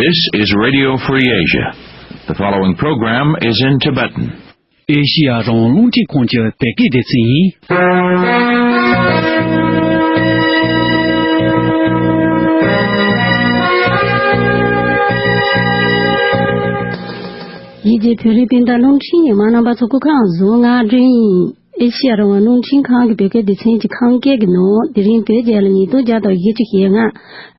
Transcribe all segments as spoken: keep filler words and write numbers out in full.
This is Radio Free Asia. The following program is in Tibetan. ཨེ་ཤི་ཡ་རང་དབང་རླུང་འཕྲིན་ཁང་གི་བོད་སྐད་སྡེ་ཚན་ཡིན། ཡིད་ཀྱི་བོད་རིགས་སྤུན་ཟླ་རླུང་འཕྲིན་ཉི་མ་རྣམ་པ་ཚོ་སྐུ་ཁམས་བཟང་། ང་སྒྲོན་ཡིན། ཨེ་ཤི་ཡ་རང་དབང་རླུང་འཕྲིན་ཁང་གི་བོད་སྐད་སྡེ་ཚན་གྱི་ཁམས་སྐད་ཀྱི་ནང་དེ་རིང་བོད་རྒྱལ་ལོ་ཉིས་སྟོང་བརྒྱ་དང་བཞི་བཅུ་ཞེ་ལྔ།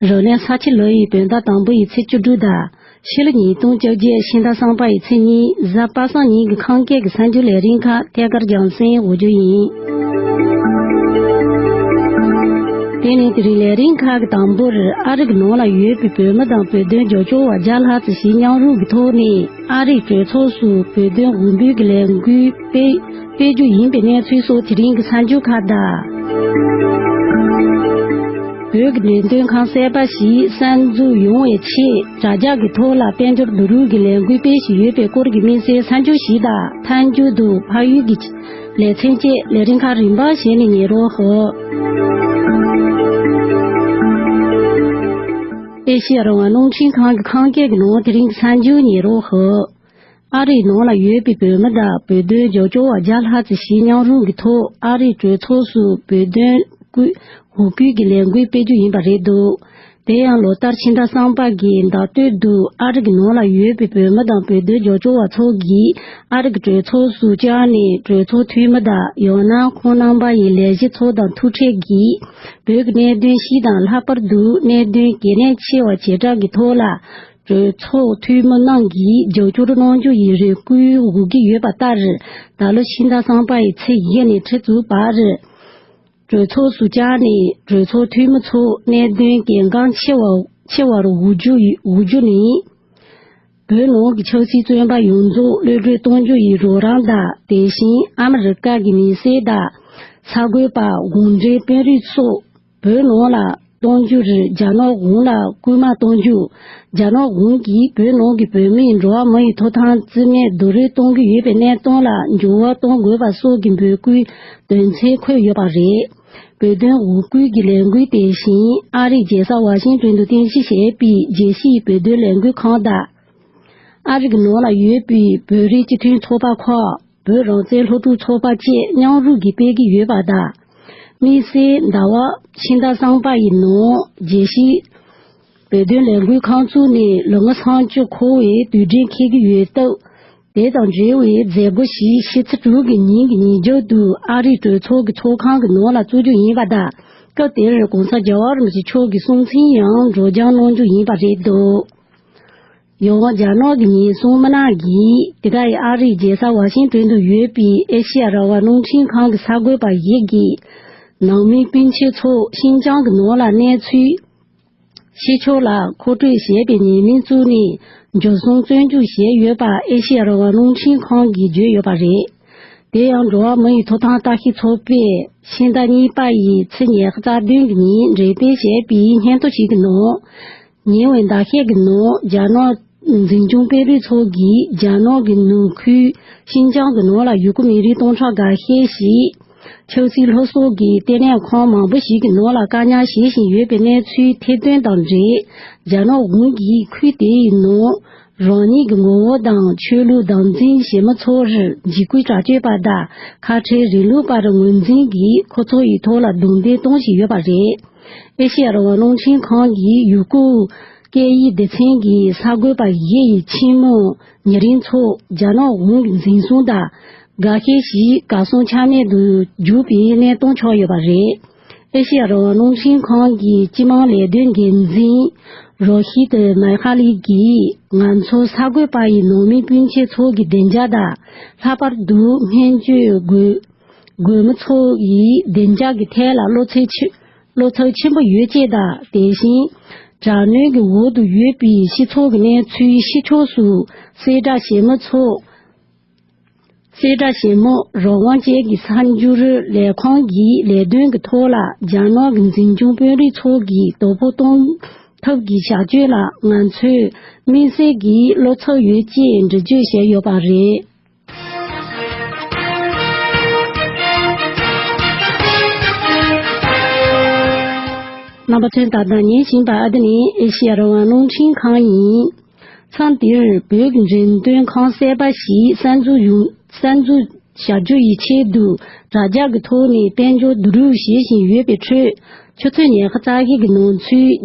རབ་གནས་ས་ཁྱི་ལོ་ཡི་བོད་ཟླ་དང་པོ་ཡི་ཚེས་བཅུ་དྲུག་དང་། ཕྱི་ལོ་ཉིས་སྟོང་བཅོ་བརྒྱད་ཕྱི་ཟླ་གསུམ་པ་ཡི་ཚེས་གཉིས་གཟའ་པ་སངས་ཉིན་གྱི་ཁམས་སྐད་ཀྱི་གསར་འགྱུར་ལས་རིམ་ཁག་ཐད་ཀར་རྒྱང་སྲིང་འོག་བརྒྱུད་ཡིན། དེ་ནས་དེ་རིང་ལས་རིམ་ཁག་གི་དང་པོར་ཨ་རི་གི་ནང་ལ་ཡོད་པའི་བོད་མི་དང་བོད་དོན་རྒྱབ་སྐྱོར་བ་བརྒྱ་ལྷག་ཙམ་ཞིག་མཉམ་རུབ་ཀྱི་ཐོག་ནས་ཨ་རིའི་གྲོས་ཚོགས་སུ་བོད་དོན་འོས་འབུལ་གྱི་ལས་འགུལ་སྤེལ་སྤེལ་རྒྱུ་ཡིན་པའི་གནས་ཚུལ་སོགས་དེ་རིང་གི་གསར་འགྱུར་ཁག་དང་། བོད་ཀྱི་འགྲེམས་སྟོན་ཁང་གསར་པ་ཞིག་གསར་འཛུགས་ཡོང་བའི་ཆེད་དྲ་རྒྱ་གི་ཐོག་ལ་དཔལ་འབྱོར་བསྡུ་རུབ་ཀྱི་ལས་འགུལ་སྤེལ་བཞིན་ཡོད་པའི་སྐོར་གྱི་དམིགས་བསལ་གསར་འགྱུར་ཞིག་དང་། མཐའ་མཇུག་ཏུ་ཕ་ཡུལ་གྱི་ལེ་ཚན་བཅས་ལས་རིམ་ཁག་རིམ་པ་བྱས་ནས་ཉན་རོགས་ཞུ། ཨེ་ཤི་ཡ་རང་དབང་རླུང་འཕྲིན་ཁང་གི་ཁམས་སྐད་ཀྱི་ནང་དེ་རིང་གི་གསར་འགྱུར་ཉན་རོགས་ཞུ། ཨ་རིའི་ནང་ལ་ཡོད་པའི་བོད་མི་དང་བོད་དོན་རྒྱབ་སྐྱོར་བ་བརྒྱ་ལྷག་ཙམ་ཞིག་མཉམ་རུབ་ཀྱི་ཐོག་ཨ་རིའི་གྲོས་ཚོགས་སུ་བོད་དོན་སྐུལ་འོས་སྐུལ་གྱི་ལས་འགུལ་སྤེལ་རྒྱུ་ཡིན་པ་རེད་འདུག་དེ་ཡང་ལོ་ལྟར་ཕྱི་ཟླ་གསུམ་པ་གི་ཟླ་སྟོད་དུ་ཨ་རི་གི་ནང་ལ་ཡོད་པའི་བོད་མི་དང་བོད་དོན་རྒྱབ་སྐྱོར་བ་ཚོ་གིས་ཨ་རི་གི་གྲོས་ཚོགས་སུ་བཅར་ནས་གྲོས་ཚོགས་འཐུས་མི་དང་ཡང་ན་ཁོང་རྣམ་པ་ཡི་ལས་གཞི་ཚོགས་དང་ཐུག་འཕྲད་ཀྱིས་བོད་ཀྱི་གནད་དོན་སྤྱི་དང་ལྷག་པར་དུ་གནད་དོན་གལ་གནད་ཆེ་བ་བྱེ་བྲག་གི་ཐོག་ལ་གྲོས་ཚོགས་འཐུས་མི་རྣམས་ཀྱིས་རྒྱབ་སྐྱོར་གནང་རྒྱུ་ཡི་རེ་སྐུལ་འོས་ཀྱི་ཡོད་པ་ལྟར། ད་ལོ་ཕྱི་ཟླ་གསུམ་པ་ཡི་ཚེས་བཞི་ནས་ཁྲི་ཚོའི་བར་གྲོས་ཚོགས་སུ་བཅར་ནས་གྲོས་ཚོགས་འཐུས་མི་ཚོ་གནད་དོན་གལ་འགངས་ཆེ་བ་ཆེ་བར་འོས་རྒྱུ་ཡི་འོས་རྒྱུ་ནི། བོད་ནང་གི་ཆབ་སྲིད་བཙོན་པ་ཡོངས་རྫོགས་གློད་གྲོལ་གཏོང་རྒྱུ་ཡི་རོགས་རམ་དང་། དེ་བཞིན་ཨ་མི་རི་ཀ་གི་མི་སེར་དང་གསར་འགོད་པ། གུང་ཁྲན་དཔོན་རིགས་སོགས་བོད་ནང་ལ་གཏོང་རྒྱུར་རྒྱ་ནག་གཞུང་ལ་སྐུལ་མ་གཏོང་རྒྱུ། རྒྱ་ནག་གཞུང་གིས་བོད་ནང་གི་བོད་མིའི་འགྲོ་བ་མི་ཡི་ཐོབ་ཐང་རྩིས་མེད་རྡོག་རོལ་གཏོང་གི་ཡོད་པའི་གནས་སྟངས་ལ་འགྱུར་བ་གཏོང་དགོས་པ་སོགས་ཀྱི་འབོད་སྐུལ་དོན་ཚན་འཁོད་ཡོད་པ་རེད། བོད་དོན་འོས་སྐུལ་གྱི་ལས་འགུལ་དེ་བཞིན་ཨ་རིའི་རྒྱལ་ས་ཝ་ཤིང་ཏོན་དུ་རྟེན་གཞི་བྱས་པའི་རྒྱལ་སྤྱིའི་བོད་དོན་ལས་འགུལ་ཁང་དང་། ཨ་རི་གི་ནང་ལ་ཡོད་པའི་བོད་རིགས་སྤྱི་མཐུན་ཚོགས་པ་ཁག་བོད་རང་བཙན་སློབ་ཕྲུག་ཚོགས་པ་བཅས་མཉམ་རུབ་ཀྱིས་སྤེལ་གྱི་ཡོད་པ་དང་། དམིགས་བསལ་ཟླ་བ་ཕྱི་ཟླ་གསུམ་པ་ཡི་ནང་རྒྱལ་སྤྱིའི་བོད་དོན་ལས་འགུལ་ཁང་བཙུགས་ནས་ལོ་ངོ་སུམ་ཅུ་འཁོར་བའི་དུས་དྲན་འཁེལ་གྱི་ཡོད་སྟབས། དེ་དང་འབྲེལ་བའི་མཛད་སྒོ་ཞིག་ཕྱི་ཚེས་དྲུག་གི་ཉིན་གྱི་ཉིན་རྒྱབ་ཏུ་ཨ་རིའི་གྲོས་ཚོགས་ཀྱི་ཚོགས་ཁང་གི་ནང་ལ་བཙུགས་རྒྱུ་ཡིན་པ་དང་། སྐབས་དེར་༸གོང་ས་༸རྒྱལ་བ་རིན་པོ་ཆེ་མཆོག་གི་གསུང་འཕྲིན་ཡང་སྒྲོག་སྦྱང་གནང་རྒྱུ་ཡིན་པ་རེད་འདུག་ཡང་རྒྱ་ནག་གི་ཉེན་སྲུང་མི་སྣ་གིས་དེ་ག་ཡི་ཨ་རིའི་རྒྱལ་ས་ཝ་ཤིང་ཏོན་དུ་ཡོད་པའི་ཨེ་ཤེ་ཡ་རང་དབང་རླུང་འཕྲིན་ཁང་གི་གསར་འགོད་པ་ཞིག་གིས་ནང་མི་སྤུན་མཆེད་ཚོ་ཤིན་ཅང་གི་ནང་ལ་གནས་ཚུལ་ཤེས་ཕྱོགས་ལ་མཁོ་སྤྲོད་བྱས་པའི་ཉེས་མིང་བཙུགས་ནས་འཇུ་བཟུང་བཙོན་འཇུག་བྱས་ཡོད་པ་ཨེ་ཤེ་ཡ་རང་དབང་རླུང་འཕྲིན་ཁང་གིས་བརྗོད་ཡོད་པ་རེད། དེ་ཡང་འགྲོ་བ་མི་ཡི་ཐོབ་ཐང་ལྟ་ཞིབ་ཚོགས་པས་ཕྱི་ཟླ་གཉིས་པ་ཡི་ཚེས་ཉི་ཤུ་རྩ་བདུན་གྱི་ཉིན་འགྲེམས་སྤེལ་བྱས་པའི་སྙན་ཐོ་ཞིག་གི་ནང་། ཉེ་བའི་ཟླ་ཤས་ཀྱི་ནང་རྒྱ་ནག་འཛིན་སྐྱོང་དཔོན་རིགས་ཚོ་གིས་རྒྱ་ནག་གི་ནུབ་ཁུལ་ཤིན་ཅང་གི་ནང་ལ་ཡུ་གུར་མི་རིགས་སྟོང་ཕྲག་འགའ་ཤས་ཤིག་ཆབ་སྲིད་སློབ་གསོ་གི་ལྟེ་གནས་ཁང་མང་པོ་ཞིག་གི་ནང་ལ་བཀག་ཉར་བྱེད་བཞིན་ཡོད་པའི་གནས་ཚུལ་ཐེར་འདོན་དང་འབྲེལ། རྒྱ་ནག་གཞུང་གིས་ཁུལ་དེའི་ནང་རང་ཉིད་ཀྱི་ངོ་བོ་དང་ཆོས་ལུགས་དམ་འཛིན་བྱེད་མི་ཚོར་འཇིགས་སྐུལ་དྲག་སྤྱོད་པ་དང་ཁ་བྲལ་རིང་ལུགས་པར་ངོས་འཛིན་གྱིས་ཁོ་ཚོ་ཡི་ཐོག་ལ་རྡུང་རྡེག་གཏོང་བཞིན་ཡོད་པ་རེད། ཨེ་ཤེ་ཡ་རང་དབང་རླུང་འཕྲིན་ཁང་གིས་ཡུ་གུར་སྐད་ཡིག་སྡེ་ཚན་གྱི་གསར་འགོད་པ་བཞི་ཡི་ཁྱིམ་མི་ཉེ་རིང་ཚོ་རྒྱ་ནག་གཞུང་གི་འཛིན་བཟུང་དང་། འགའ་ཤས་ཤིག་གར་སོང་ཆ་མེད་དུ་གྱུར་པའི་གནས་སྟངས་ཆགས་ཡོད་པ་རེད། ཨེ་ཤེ་ཡ་རང་དབང་རླུང་འཕྲིན་ཁང་གི་སྤྱི་དམངས་ལས་དོན་འགན་འཛིན་རོ་ཧི་ཏི་མེ་ཧ་ལི་གིས་ང་ཚོ་གསར་འགོད་པ་ཡི་ནང་མི་སྤུན་མཆེད་ཚོ་གི་བདེ་འཇགས་དང་། ལྷག་པར་དུ་སྨན་བཅོས་དགོས་དགོས་མི་ཚོ་ཡི་བདེ་འཇགས་ཀྱི་ཐད་ལ་བློ་འཚབ་ཆེ་བློ་འཚབ་ཆེན་པོ་ཡོད་ཅེས་དང་། དེ་བཞིན་དྲག་གནོན་གྱི་འོག་ཏུ་ཡོད་པའི་སྤྱི་ཚོགས་ཀྱི་གནས་ཚུལ་ཕྱི་ཕྱོགས་སུ་གསལ་བསྒྲགས་བྱེད་མི་ཚོ། གསལ་བསྒྲགས་བྱེད་མི་རང་དབང་ཅན་གྱི་གསར་འགྱུར་ལས་ཁང་གི་ལས་དོན་གྱི་ཐོག་ལ་རྒྱ་ནག་གི་འཛིན་སྐྱོང་དཔོན་རིགས་ཚོ་གིས་དོ་ཕོག་གཏོང་ཐབས་ཀྱི་བྱ་སྤྱོད་ལ་ང་ཚོས་དམིགས་བསལ་གྱི་བློ་འཚབ་ཡོད་ཅེས་འགྲེལ་བརྗོད་བྱས་ཡོད་པ་རེད། རྣམ་པ་ཚོས་ད་ལྟ་ཉན་བཞིན་པ་ཨ་ནི་ཨེ་ཤེ་ཡ་རང་དབང་རླུང་འཕྲིན་ཁང་ཡིན། མཚམས་འདིར་བོད་ཀྱི་འགྲེམས་སྟོན་ཁང་གསར་པ་ཞིག་གསར་འཛུགས་ཡོང་གསར་འཛུགས་བྱ་རྒྱུ་ཡི་ཆེད་དུ་དྲ་རྒྱ་གི་ཐོག་ནས་དཔལ་འབྱོར་བསྡུ་རུབ་བྱེད་བཞིན་ཡོད་པའི་ཁྲོད། ཆུ་ཚོད་ཉི་ཤུ་རྩ་བཞི་གི་ནང་ཚུད།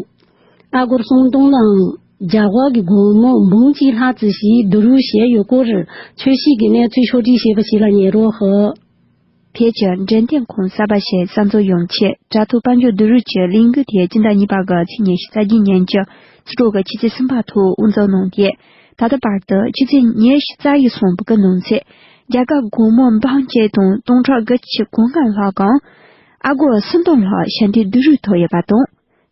ཨ་སྒོར་སུམ་སྟོང་དང་རྒྱ་གར་གྱི་སྒོར་མོ་འབུམ་གཅིག་ལྷག་ཙམ་ཞིག་བསྡུ་རུབ་བྱས་ཡོད་སྐོར་ཆོས་སྲིད་ཀྱི་གནས་ཚུལ་ཕྱོགས་སྒྲིག་བྱས་པ་ཞིག་ལ་ཉན་རོགས་ཞུ། བོད་ཀྱི་འགྲེམས་སྟོན་ཁང་གསར་པ་ཞིག་གསར་འཛུགས་ཡོང་ཆེད་དྲ་ཐོག་དཔལ་འབྱོར་བསྡུ་རུབ་ཀྱི་ལས་འགུལ་དེ་སྤྱི་ཟླ་གཉིས་པ་གི་ཚེས་ཉི་ཤུ་རྩ་བརྒྱད་ཉིན་གྱི་ཕྱི་དྲོ་གི་ཆུ་ཚོད་གསུམ་པ་ཐོག་དབུ་འཛུགས་གནང་སྟེ། ད་ལྟ་བར་དུ་ཆུ་ཚོད་ཉི་ཤུ་རྩ་བཞི་སོང་བའི་ནང་ཚུད། རྒྱ་གར་སྒོར་མོ་འབུམ་གཅིག་དང་སྟོང་ཕྲག་དགུ་བཅུ་གོ་ལྔ་ལྷག་གམ། ཨ་སྒོར་སུམ་སྟོང་ལྷག་ཞལ་འདེབས་བསྡུ་རུབ་ཐོབ་ཡོད་པ་དང་།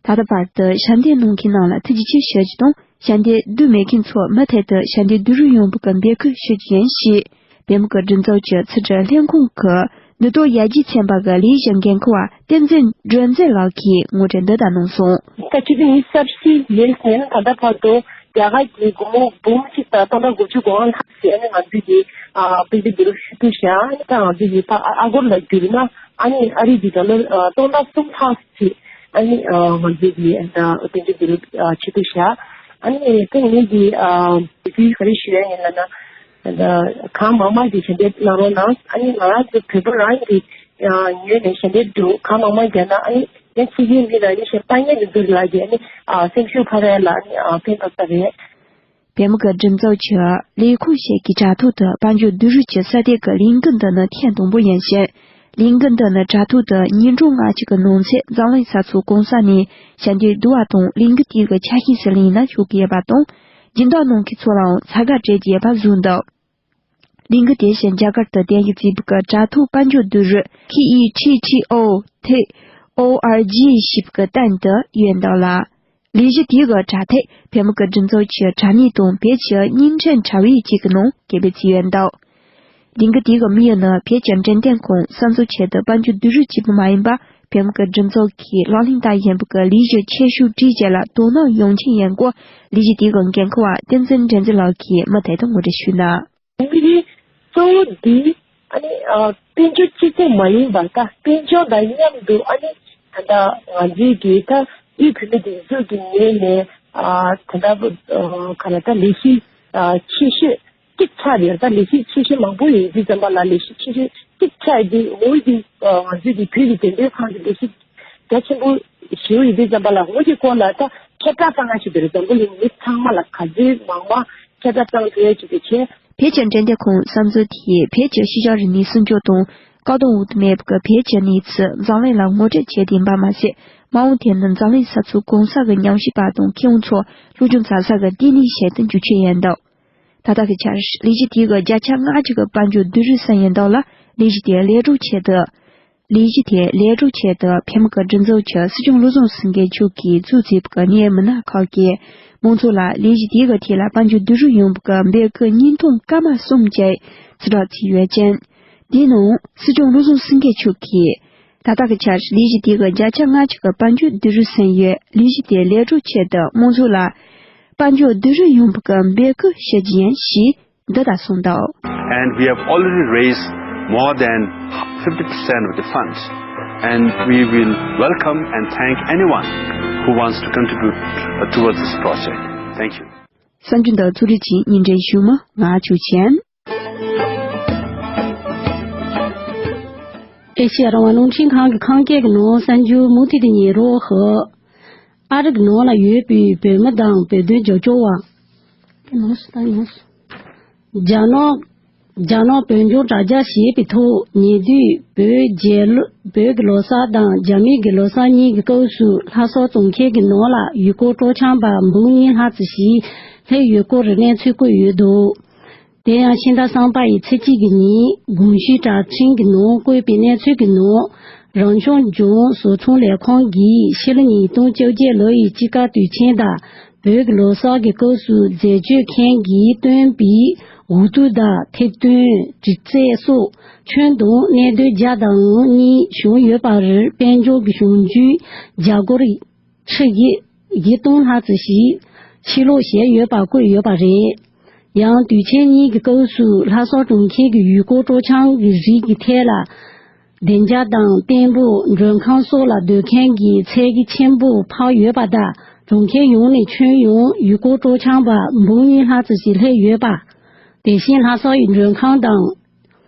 ད་ལྟ་བར་དུ་ཞལ་འདེབས་གནང་མཁན་རྣམས་ལ་ཐུགས་རྗེ་ཆེ་ཞུ་རྒྱུ་དང་། ཞལ་འདེབས་བསྡུ་མེད་མཁན་ཚོ་མུ་མཐུད་དུ་ཞལ་འདེབས་བསྡུ་རུབ་ཡོང་བའི་འབོད་སྐུལ་ཞུ་རྒྱུ་ཡིན་ཞེས། བོད་མི་གི་སྒྲིག་འཛུགས་ཀྱི་ཚུལ་ཁྲིམས་ལྷན་ཁང་གི་འདུ་སྟོན་ཡར་རྒྱས་ཚན་པ་གི་ལས་གཞི་འགན་འཁུར་བ་བསྟན་འཛིན་སྒྲོལ་མཚན་ལགས་ཀྱིས་ངོ་སྤྲོད་འདི་ལྟར་གནང་སོང་། ད་ཆུ་ཚོད་ཉི་ཤུ་རྩ་བཞི་ཡིན་ཟིན་ད་ལྟ་བར་དུ་རྒྱ་གར་གྱི་སྒོར་མོ་འབུམ་གཅིག་དང་སྟོང་ཕྲག་དགུ་བཅུ་གོ་ལྔ་ལྷག་ཙམ་ཨ་ནི་ང་ཚོས་ཀྱི་ཨ་དཔལ་འབྱོར་བསྡུ་རུབ་ཞུས་ཐུབ་ཤག་ཨ་ནི་ད་ང་ཚོས་ཀྱི་ཕ་ཨ་ཨ་སྒོར་ལ་བསྒྱུར་ན་ཨ་ནི་ཨ་རི་གི་ཌོ་ལར་ཨ་སྟོང་ཕྲག་གསུམ་ལྷག་ཅིག་ཨ་ནི་ཨ་ང་ཚོས་ཀྱི་ཨ་ད་དཔལ་འབྱོར་བསྡུ་རུབ་ཨ་བྱེད་ཐུབ་ཤག་ཨ་ནི་ད་ངེད་ཀྱི་ཨ་དུས་ག་རེ་ཞུ་ཡ་ཡིན་ལབ་ན། ད་གང་མང་མང་གི་ཞལ་འདེབས་གནང་རོགས་གནང་། ཨ་ནི་ང་རང་ཚོ་བོད་པ་རང་གི་ཨ་ངོས་ནས་ཞལ་འདེབས་འདུག་གང་མང་མང་བརྒྱབ་ན་ཨ་ནི་ཡང་ཕྱི་རྒྱལ་མི་ལ་ནི་ཞལ་པ་ཉེ་དུ་འདུག་ལ་གི་ཨ་ནི་ཨ་སེམས་ཤུགས་འཕར་ཡ་ལ་ཨ་ནི་ཨ་ཕན་ཐོགས་ས་རེད། བོད་མི་གི་སྒྲིག་འཛུགས་ཀྱི་ལས་ཁུངས་ཤིག་གི་དྲ་ཐོག་ཏུ་དཔལ་འབྱོར་བསྡུ་རུབ་ཀྱི་གསར་གཏོད་ཀྱི་ལས་འགུལ་འདི་ནི་ཐེངས་དང་པོ་ཡིན་ཞིང་། ལས་འགུལ་འདི་ནི་དྲ་ཐོག་ཏུ་ཉིན་གྲངས་ལྔ་གཅིག་གི་ནང་ཚུད་འཛམ་གླིང་ས་ཕྱོགས་གང་ས་ནས་ཞལ་འདེབས་བསྡུ་བ་དང་ལས་འགུལ་དེ་གི་ཆ་ཤས་སུ་ལེན་ན་ཆོག་གི་ཡོད་པ་དང་། སྦྱིན་བདག་གནང་མཁན་ཚོ་ལའང་ཚ་ག་སྤྲད་ཀྱི་ཡོད་པ་བཟོས་འདུག་ལས་འགུལ་དེ་བཞིན་རྒྱ་གར་དུ་གདན་ཞུ་བྱས་པའི་དྲ་ཐོག་དཔལ་འབྱོར་བསྡུ་རུབ་ཁེ་ཨི་ཁྲི་ཁྲི་ཨོ་ཐེ་ཨོ་ཨར་ཇི་ཞེས་པའི་སྟེང་དུ་ཡོད་འདུག་ལ། ལས་གཞི་དེའི་དྲ་ཐོག་བོད་མི་གི་སྒྲིག་འཛུགས་ཀྱི་དྲ་གནས་དང་བོད་ཀྱི་བརྙན་འཕྲིན་དྲ་བའི་གཅིག་གི་ནང་སྐད་འབོད་བྱས་ཡོད་འདུག་ལས་འགུལ་དེའི་དམིགས་ཡུལ་ནི་བོད་ཀྱི་འགྲེམས་སྟོན་ཁང་གསར་འཛུགས་ཆེད་དུ་དཔལ་འབྱོར་བསྡུ་རུབ་བྱེད་པ་མ་ཡིན་པར། བོད་མི་གི་སྒྲིག་འཛུགས་ཀྱིས་ལག་ལེན་བསྟར་བཞིན་པའི་ལས་གཞི་ཆེ་ཤོས་སྒྲིག་ཆས་ལ་དོ་སྣང་ཡོང་ཆེད་ཡིན་སྐོར་ལས་གཞི་དེའི་འགན་འཁུར་བ་བསྟན་འཛིན་འགྲན་རྩོད་ལགས་ཀྱིས་མུ་མཐུད་དུ་ངོ་སྤྲོད་ཞུས་ན། མི་རིགས་གཙོ་བོ་འདི་ཨ་ནི་ཨ་དཔལ་འབྱོར་གཅིག་པུ་མ་ཡིན་པར་ད་དཔལ་འབྱོར་དང་མཉམ་དུ་ཨ་ནི་ད་ལྟ་ང་ཚོའི་གི་ད་དབུས་བོད་མིའི་སྒྲིག་འཛུགས་ཀྱི་ངོས་ནས་ཨ་ད་ལྟ་ཨ་ག་ལ་ད་ལས་གཞི་ཨ་ཆེ་ཤོས་གཅིག་ཆགས་ཡོད། ད་ལས་གཞི་ཆེ་ཤོས་མང་པོ་ཡོད་དུས་ཙམ་པ་ལ་ལས་གཞི་ཆེ་ཤོས་གཅིག་ཆགས་ཡོད་དུས་འོ་དེ་ང་ཚོའི་གི་བོད་ཀྱི་རྒྱལ་ཕྲན་ཁང་གི་ལས་གཞི་རྒྱ་ཆེན་པོ་ཞིག་ཡོད་དུས་ཙམ་པ་ལ་འོ་དེ་སྐོར་ལ་ད་ཁྱབ་བསྒྲགས་གཏང་ཡ་ཞིག་དེ་རེད། འཛམ་བུ་གླིང་མི་ཚང་མ་ལ་ག་ཚོད་མང་མང་ཁྱབ་བསྒྲགས་གཏང་ཐུབ་ཡ་ཞིག་དེ་བྱས། བོད་ཀྱི་འགྲེམས་སྟོན་ཁང་གསར་འཛུགས་དེས་བོད་ཀྱི་ཤེས་བྱ་རིག་གནས་སྲུང་སྐྱོབ་དང་བཀག་སྡོམ་འོག་ཏུ་མེད་པའི་བོད་ཀྱི་གནས་ཚུལ་འཛམ་གླིང་ལ་ངོ་སྤྲོད་བྱས་ཏེ་ཡིན་པ་མ་ཟད། མ་འོངས་དེ་ནི་འཛམ་གླིང་ས་ཕྱོགས་གང་ས་གི་ཉམས་ཞིབ་པ་དང་མཁས་དབང་ཚོ་སློབ་སྦྱོང་བྱ་ས་གི་ལྟེ་གནས་ཤིག་ཏུ་འགྱུར་ཆེད་ཡིན་འདུག་ད་ལྟ་གི་ཆར་ལས་གཞི་དེའི་བརྒྱ་ཆ་ལྔ་བཅུ་གི་དཔལ་འབྱོར་བསྡུ་རུབ་ཟིན་ཡོད་འདུག་ལ། ལས་གཞི་དེ་ལས་སྒྲུབ་ཆེད་དུ། ལས་གཞི་དེ་ལས་སྒྲུབ་ཆེད་དུ་བོད་མི་གི་སྒྲིག་འཛུགས་ཀྱི་སྲིད་སྐྱོང་བློ་བཟང་སེང་གེ་མཆོག་གིས་གཙོས་བྱས་པའི་གནད་ཡོད་མི་སྣ་ཁག་གིས་མང་ཚོགས་ལ་ལས་གཞི་དེའི་ཐད་ལ་དཔལ་འབྱོར་བསྡུ་རུབ་ཡོང་བའི་འབོད་སྐུལ་བརྙན་ཐུང་སྐར་མ་གསུམ་བཅས་བརྩི་བསྒྲགས་བྱས་ཡོད་ཅིང་། དེའི་ནང་སྲིད་སྐྱོང་བློ་བཟང་སེང་གེ་མཆོག་གིས། ད་ལྟ་གི་ཆར་ལས་གཞི་དེ་གི་བརྒྱ་ཆ་ལྔ་བཅུ་གི་དཔལ་འབྱོར་བསྡུ་རུབ་ཟིན་ཡོད། ལས་གཞི་དེ་ལས་སྒྲུབ་ཆེད་དུ་མང་ཚོགས་ལ་དཔལ་འབྱོར་བསྡུ་རུབ་ཡོང་བའི་འབོད་སྐུལ་ཞུ་རྒྱུ་ཡིན་ཞེས་འདི་ལྟར་གསུངས་འདུག And we have already raised more than fifty percent of the funds, and we will welcome and thank anyone who wants to contribute, uh, towards this project. Thank you. གསར་འགྱུར་འདི་ཚོགས་རིག་ཅིང་ཉིན་རེ་ཞུ་མ་ང་ཆོས་ཅན། ཨེ་ཤེ་ཡ་རང་དབང་རླུང་འཕྲིན་ཁང་གི་ཁམས་སྐད་ཀྱི་ནང་གསར་འགྱུར་མུ་མཐུད་དུ་ཉན་རོགས་ཞུ། ཨ་རི་གི་ནང་ལ་ཡོད་པའི་བོད་མི་དང་བོད་དོན་རྒྱབ་སྐྱོར་བ། རྒྱ་ནག་རྒྱ་ནག་བོད་ལྗོངས་དྲ་རྒྱ་ཞེས་པའི་ཐོག་ཉེ་དུས་བོད་རྒྱལ་ལོ་བོད་ཀྱི་ལོ་གསར་དང་རྒྱ་མིའི་གི་ལོ་གསར་གཉིས་ཀྱི་སྐབས་སུ་ལྷ་ས་གྲོང་ཁྱེར་གྱི་ནང་ལ་ཡུལ་སྐོར་སྤྲོ་འཆམ་པ་འབུམ་གཉིས་ལྷག་ཙམ་ཞིག་སླེབས་ཡོད་སྐོར་གནས་ཚུལ་བཀོད་ཡོད་འདུག་དེ་ཡང་ཕྱི་ཟླ་གསུམ་པ་ཡི་ཚེས་གཅིག་གི་ཉིན་གོང་ཞུས་དྲ་ཁྲིམས་ཀྱི་ནང་བཀོད་པའི་གནས་ཚུལ་གྱི་ནང་། རང་སྐྱོང་ལྗོངས་བཟོ་ཚོང་ལས་ཁང་གིས་ཕྱི་ལོ་ཉིས་སྟོང་བཅོ་བརྒྱད་ལོ་ཡི་དཔྱིད་ཀ་དུས་ཆེན་དང་བོད་ཀྱི་ལོ་གསར་གྱི་སྐབས་སུ་འཛད་སྤྱོད་མཁན་གྱིས་བཏོན་པའི་འོ་ཐུག་དང་ཐེབས་གཏོན་གྲི་རྩལ་སོགས་ཁྱོན་བསྡོམས་གནས་དོན་བརྒྱ་དང་གཉིས་བྱུང་ཡོད་པར་དཔལ་འབྱོར་གྱི་གཞུང་རྒྱུའི་རྒྱ་སྒོར་ཁྲི་བཞི་བཞི་སྟོང་ལྷག་ཙམ་ཞིག་ཕྱིར་སློག་བྱས་ཡོད་པ་བཀོད་ཡོད་པ་རེད། ཡང་དུས་ཆེན་གཉིས་ཀྱི་སྐབས་སུ་ལྷ་ས་གྲོང་ཁྱེར་གྱི་ཡུལ་སྐོར་སྤྲོ་འཆམ་གྱི་རིགས་ཀྱི་ཐད་ལ། བདེ་འཇགས་དང་བརྟན་པོ། མགྲོན་ཁང་སོགས་ལ་སྡོད་མཁན་གྱི་ཚད་གཞི་ཆེན་པོ་འཕར་ཡོད་པ་དང་། གྲོང་ཁྱེར་ཡོངས་ནས་ཁྱོན་ཡོངས་ཡུལ་སྐོར་སྤྲོ་འཆམ་པ་འབུམ་གཉིས་ལྷག་ཙམ་ཞིག་སླེབས་ཡོད་པ། དེ་བཞིན་ལྷ་ས་ཡི་མགྲོན་ཁང་དང་།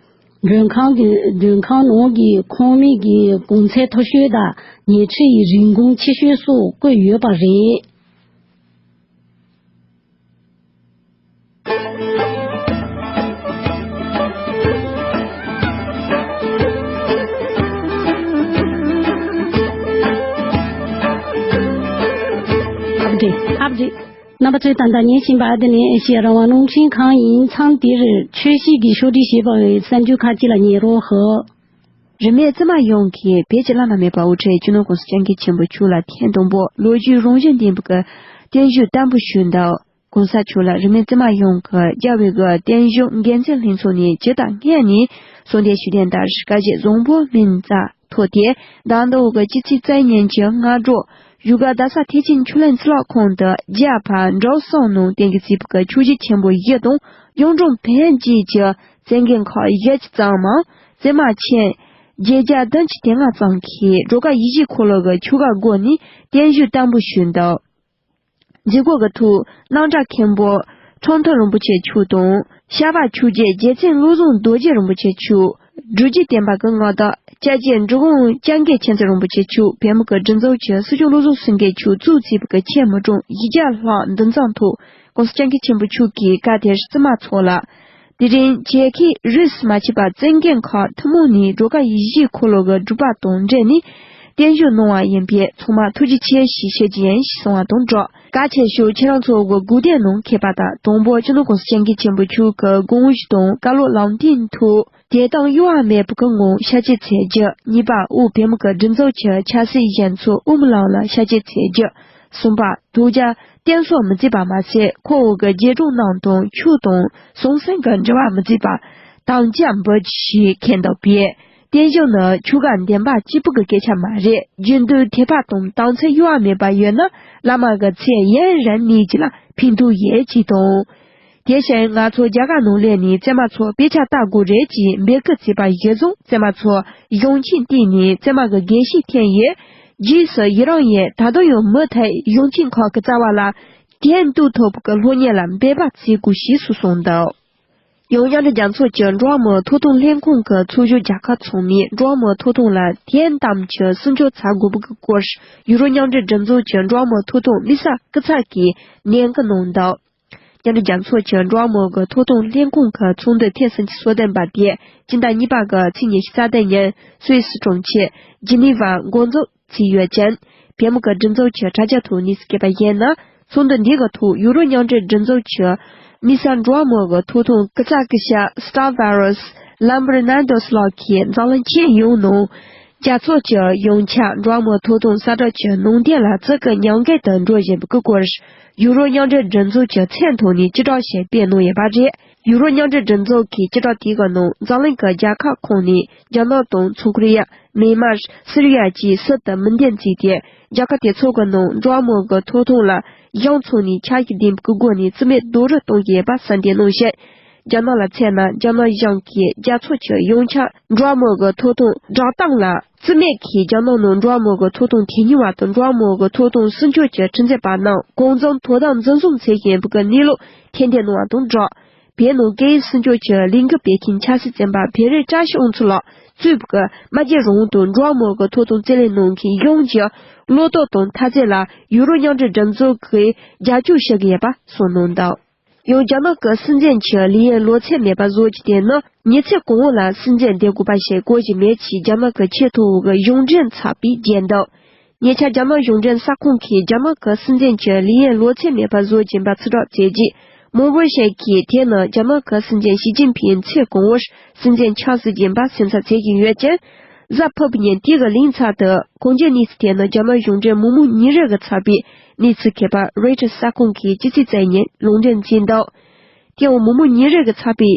མགྲོན་ཁང་གི་མགྲོན་ཁང་ནང་གི་ཁང་མིག་གི་གོང་ཚད་མཐོ་ཤོས་དང་ཉལ་ཁྲི་ཡི་རིན་གོང་ཆེ་ཤོས་སོགས་བཀོད་ཡོད་པ་རེད། ཨ་བྲེ། ཨ་བྲེ། རྣམ་པ་ཚོས་ད་ལྟ་ཉན་བཞིན་པ་འདི་ནི་ཨེ་ཤེ་ཡ་རང་དབང་རླུང་འཕྲིན་ཁང་ཡིན། མཚམས་འདིར་ཆོས་སྐྱིད་ཀྱིས་ཕྱོགས་སྒྲིག་བྱས་པའི་གསར་འགྱུར་ཁག་ཅིག་ལ་ཉན་རོགས་ཞུ། རིས་མེད་བཙུན་མ་ཡོངས་ཀྱིས་བོད་ཀྱི་བླ་ན་མེད་པ་དབུ་ཁྲིད་སྤྱི་ནོར་༸གོང་ས་༸སྐྱབས་མགོན་ཆེན་པོ་མཆོག་ལ་ཐེངས་དང་པོ་ལོ་རྒྱུས་རང་བཞིན་ལྡན་པའི་རྟེན་བཞེངས་བརྟན་པོ་ཞུས་འདུག། ༸གོང་ས་མཆོག་ལ་རིས་མེད་བཙུན་མ་ཡོངས་ཀྱིས་རྒྱལ་བའི་གི་རྟེན་གཞུང་འགན་འཛིན་ལྷན་ཚོགས་ནས་ཇི་ལྟར་སྔོན་ནས་གསོལ་འདེབས་ཞུས་དོན་ལྟར། སྐུ་ཞབས་བཟང་པོ་སྨན་རྩ་ཐོག་དེ་ཟླ་འདིའི་གི་སྤྱི་ཚེས་རྩ་གཉིས་ཀྱི་སྔ་དྲོ་བཞུགས་སྒར་རྡ་ས་ཐེག་ཆེན་ཆོས་གླིང་ཚུལ་ཁང་དུ་རྒྱལ་ཕམ་འབྲུག་གསུམ་ནང་བསྟན་གྱི་རྩིས་པའི་གི་ཆོས་བརྒྱུད་ཆེན་པོ་བཞི་དང་གཡུང་དྲུང་བོན་བཅས་ཀྱི་རྩེད་འགྲན་ཁག་བཞི་བཅུ་ཙམ་མམ་རྩེད་མ་ཆེན་བརྒྱད་བརྒྱ་བདུན་ཅུ་དོན་ལྔ་ཙམ་གྱིས་སྒྲོལ་དཀར་ཡིད་བཞིན་འཁོར་ལོ་གི་ཆོ་ག་སྒོ་ནས་རྟེན་བཞེངས་བརྟན་པོ་ཞུས་འདུག། མཛད་སྒོ་གི་ཐོག་སྣང་གྲགས་མཁན་པོ་ཁྲོམ་ཐུང་རིན་པོ་ཆེ་མཆོག་དང་། ཤར་པ་ཆོས་རྗེ་རྗེ་བཙུན་བློ་བཟང་རྡོ་རྗེ་རིན་པོ་ཆེ་མཆོག། སྒྲུབ་བརྒྱུད་བསྟན་པ་གི་མངའ་བདག་སྐྱབས་རྗེ་འབྲི་གུང་སྐྱབས་མགོན་མཁྱེན་བརྩེ་རིན་པོ་ཆེ་མཆོག། བོད་མི་གི་སྒྲིག་འཛུགས་ཀྱི་སྲིད་སྐྱོང་བློ་བཟང་སེང་གེ་མཆོག་གཙོས་བྱས་པའི་གི་ཆེད་མི་གྲངས་བཞི་བརྒྱ་ལྷག་འདུ་འཛོམས་ཐོག་༸གོང་ས་༸སྐྱབས་མགོན་ཆེན་པོ་མཆོག་གིས་སྐབས་དེར་བཙུན་མ་ཚོ་ལ། དེ་རིང་ཆེད་མཁས་རིས་སུ་མ་ཆད་པ་རྩེད་འགྲན་ཁག་ཐུན་མོང་ནས་སྒྲོལ་དཀར་ཡིད་བཞིན་འཁོར་ལོ་གི་སྒྲུབ་པ་དང་འབྲེལ་ནས་རྟེན་བཞེངས་གནང་བ་ཡིན་པས། ཚང་མ་ཐུགས་རྗེ་ཆེ་ཞེས་ཞུ་རྒྱུ་ཡིན་ཞེས་གསུངས་པ་དང་སྦྲགས། གལ་ཆེ་ཤོས་ཁྱེད་རང་ཚོ་གི་སྒུག་སྡོད་གནང་མཁས་པ་དང་། དང་པོ་སྤྱི་ནོར་༸གོང་ས་༸སྐྱབས་མགོན་ཆེན་པོ་མཆོག་གི་དགོངས་གཞི་དང་བཀའ་སློབ་ལམ་སྟོན་ཐོག་བདེ་ཐང་གཡོ་བ་མེད་པའི་གི་ངང་ཤར་སྐྱོད་མཛད་རྒྱུ། གཉིས་པ། དབུས་བོད་མི་གི་སྒྲིག་འཛུགས་ཀྱི་ཆབ་སྲིད་གཞུང་ཚོགས་དབུ་མའི་ལམ་ལ་ཤར་སྐྱོད་མཛད་རྒྱུ། གསུམ་པ། དོལ་རྒྱལ་བསྟེན་གསོལ་མི་མཛད་པ་མ་ཟད། ཁོ་བོ་གི་རྗེས་འབྲང་རྣམས་དང་ཆོས་དང་ཟང་ཟིང་གི་འབྲེལ་བ་མི་མཛད་པ་དམ་བཅའ་འབུལ་རྒྱུ་ཞེས་མཁྱེན་འདུག་པས། རྟེན་གཞུང་ནི་ཆོལ་ཁ་འདུན་པ་གཅིག་པུ་གི་སྐད་ཆ་མ་རེད། རྒྱུན་དུ་དད་པ་དང་དམ་ཚིག་གཡོ་བ་མེད་པ་ཡོད་ན། བླ་མ་གི་ཚེ་ཡུན་རིང་གནས་རྒྱུ་ལ་ཕན་ཐོགས་ཡོད་ཅེས་དང་། དེ་བཞིན་ང་ཚོ་རྒྱ་གར་ནང་སླེབས་ནས་བཙུན་མ་ཚོ་དཔེ་ཆ་ལྟ་དགོས་རེད་ཅེས་འབོད་སྐུལ་བྱས་པ་གཞིར་བཟུང་། བཙུན་མ་ཚོ་གཞུང་ཆེན་བཏོན་ནས་བཙུན་མ་གི་དགེ་བཤེས་འཐེན་ཡོད། རྗེས་སུ་ཡི་རང་ཡིན། ད་དུང་ཡང་མུ་མཐུད་གཞུང་ཆེན་ཁག་གི་རྩ་བ་ལ་དོན་རྟོགས་ཐུབ་པའི་སློབ་གཉེར་ལ་འབད་པ་བྱེད་དགོས་ཞེས་སུ་གསུངས་འདུག། ཡང་མཉམ་འབྲེལ་རྒྱལ་ཚོགས་ཀྱི་འགྲོ་བ་མིའི་ཐོབ་ཐང་ལྷན་ཁང་གི་ཚོགས་ཞུགས་རྒྱལ་ཁབ་ཚང་མས་འགྲོ་བ་མིའི་ཐོབ་ཐང་ལ་དོན་དམ་གྱི་སྲུང་སྐྱོབ་བྱ་དགོས་པའི་སྐོར། ཡུ་རོབ་མཉམ་འབྲེལ་སྒྲིག་འཛུགས་ཀྱི་འགྲོ་བ་མིའི་ཐོབ་ཐང་དམིགས་བསལ་སྐུ་ཚབ་ཀྱིས་ནན་སྐུལ་གནང་འདུག། མཉམ་འབྲེལ་རྒྱལ་ཚོགས་ཀྱི་འགྲོ་བ་མིའི་ཐོབ་ཐང་ལྷན་ཁང་གི་ཚོགས་འདུ་ཐེངས་སུམ་ཅུ་སོ་བདུན་པ་དེ་སྤྱི་ཟླ་གཉིས་པ་གི་ཚེས་ཉི་ཤུ་རྩ་བདུན་ཉིན་སུད་སི་གྲོང་ཁྱེར་ཇི་ནི་ཝར་འགོ་འཛུགས་བྱས་ཡོད་ཅིང་། བོད་མི་གི་སྒྲིག་འཛུགས་ཀྱི་དྲ་རྒྱའི་ཐོག་གནས་ཚུལ་སྐྱེལ་བ་ཡིན་ན། ཚོགས་འདུ་འདི་གི་ཐོག་ཡུ་རོབ་མཉམ་འབྲེལ་སྒྲིག་འཛུགས་ཀྱི་དམིགས་བསལ་འགྲོ་བ་མིའི་ཐོབ་ཐང་སྐུ་ཚབ་སྐུ་ཞབས་སྟ་ཝ་རོས་ལམ་བྷར་ནན་དོས་ལགས་ཀྱིས་འཛམ་གླིང་ཁྱོན་ཡོངས་ནང་རྒྱལ་ཚོགས་ཀྱི་ཡོངས་ཁྱབ་འགྲོ་བ་མིའི་ཐོབ་ཐང་གསལ་བསྒྲགས་ཀྱི་ནང་དོན་ལ་བརྩི་བཀུར་མཉམ་འགལ་དུ་འགྲོ་བཞིན་པའི་སྐོར། ཡུ་རོབ་མཉམ་འབྲེལ་སྒྲིག་འཛུགས་ཀྱི་མཚན་ཐོག་ནས་སྤྱི་བསྒྲགས་ཤིག་སྤེལ་གནང་ཡོད་པ་རེད། ཡུ་རོབ་མཉམ་འབྲེལ་སྒྲིག་འཛུགས་ཀྱི་སྤྱི་བསྒྲགས་དེ་གི་ནང་འཛམ་གླིང་གི་རྒྱལ་ཁབ་ཁག་ནས་རྒྱ་ནག་དང་ཚོང་ཁོ་རི་ཡ། མེན་མར། སི་རི་ཡ་བཅས་སྲིད་དུ་མི་འདེམས་བརྩིས་ཏེ། རྒྱལ་ཁབ་དེ་ཚོ་གི་ནང་འགྲོ་བ་མིའི་ཐོབ་ཐང་ལ་གཞུང་ཚོགས་ནས་ཆ་ཤས་ལྡན་པའི་སྒོ་ནས་རྩིས་མེད་རྡོག་རོལ་གཏོང་གི་ཡོད་པ་གསལ་འདེབས་གནང་ཞིང་། རྒྱ་ནག་ལ་མཚོན་ན། རྒྱ་ནག་གཞུང་གིས་རྒྱལ་ཚོགས་ཀྱི་ཡོངས་ཁྱབ་འགྲོ་བ་མིའི་ཐོབ་ཐང་བསྒྲགས་གཏམ་ལ། རྩིས་མེད་ཀྱིས་རྒྱ་ནག་ནང་འགྲོ་བ་མིའི་ཐོབ་ཐང་ཐོན་མྱོང་བ་དང་། འགྲོ་བ་མིའི་ཐོབ་ཐང་སྲུང་སྐྱོབ་ཀྱི་ཁྲིམས་རྩོད་པ་རྣམས་གང་འཚམ་དོ་དམ་འཛིན་བཟུང་བྱེད་བཞིན་པའི་གནས་ལུགས་ཐེར་འདོན་གནང་བ་དང་སྦྲགས། བོད་ནང་སྐད་ཡིག་སྲུང་སྐྱོབ་ཀྱི་ལས་འགུལ་སྤེལ་མཁན་ཆབ་སྲིད་བཙོན་པ་བེ་རི་བཀྲ་ཤིས་དབང་ཕྱུག་ལགས་གཙོས་པའི་སྨྲ་བརྗོད་རང་དབང་དང་འགྲོ་བ་མིའི་ཐོབ་ཐང་རྩོད་ལེན་གནང་མཁན་གཞུང་གི་བློ་སྟོབས་དང་འཐབ་རྩོད་ལ་ཡུ་རོབ་མཉམ་འབྲེལ་སྒྲིག་འཛུགས་ཀྱིས་རྒྱབ་སྐྱོར་ཞུ་གི་ཡོད་པ་གསུངས་གནང་འདུག། ཡང་རྒྱ་ནག་གི་སྲིད་འཛིན་གྱི་ལས་ཡུན་ལོ་ཚད་མེད་པ་བཟོ་རྒྱུ་དེ་ནི་མི་ཚེ་གང་བོ་ལ་སྲིད་འཛིན་བསྡད་དགོས་པ་ཞིག་དགོས་ཀྱི་མེད་ཅེས་རྒྱ་ནག་གི་ཆེས་མཐོ་བོ་གི་གཞུང་འབྲེལ་ཚགས་པས་བརྗོད་འདུག། ཉེ་ཆར་རྒྱ་ནག་གཞུང་འབྲེལ་གསར་ཁང་གིས་རྒྱ་ནག་གི་སྲིད་འཛིན་གྱི་ལས་ཡུན་ལོ་ཚད་མེད་པ་བཟོ་བཞིན་པ་ཕྱིར་བསྒྲགས་བྱས་རྗེས། མང་པོ་ཞིག་གིས་དེ་ནི་རྒྱ་ནག་གི་སྲིད་འཛིན་ཞི་ཅིན་ཕིང་ཚེ་གང་བོར་སྲིད་འཛིན་ཆགས་སྲིད་ཀྱིན་པ་སེམས་འཚབ་བྱེད་ཀྱིན་ཡོད་ཅིང་། གཟའ་ཕུར་བུའི་ཉིན་དེ་གི་གླེང་ཚར་དུ་གང་ཅིའི་གནས་ཚུལ་དེ་ནི་རྒྱ་ནག་གཞུང་འབྲེལ་མི་མང་ཉིན་རེ་གི་ཚགས་པའི་གནས་ཚུལ་མཁས་པ་རོའི་ཊར་གསར་ཁང་གིས་སྤྱི་ཚེས་རྩ་གཉིས་ལུང་འདྲེན་བྱས་འདུག། དེ་ཡང་མི་མང་ཉིན་རེ་གི་ཚགས་པས་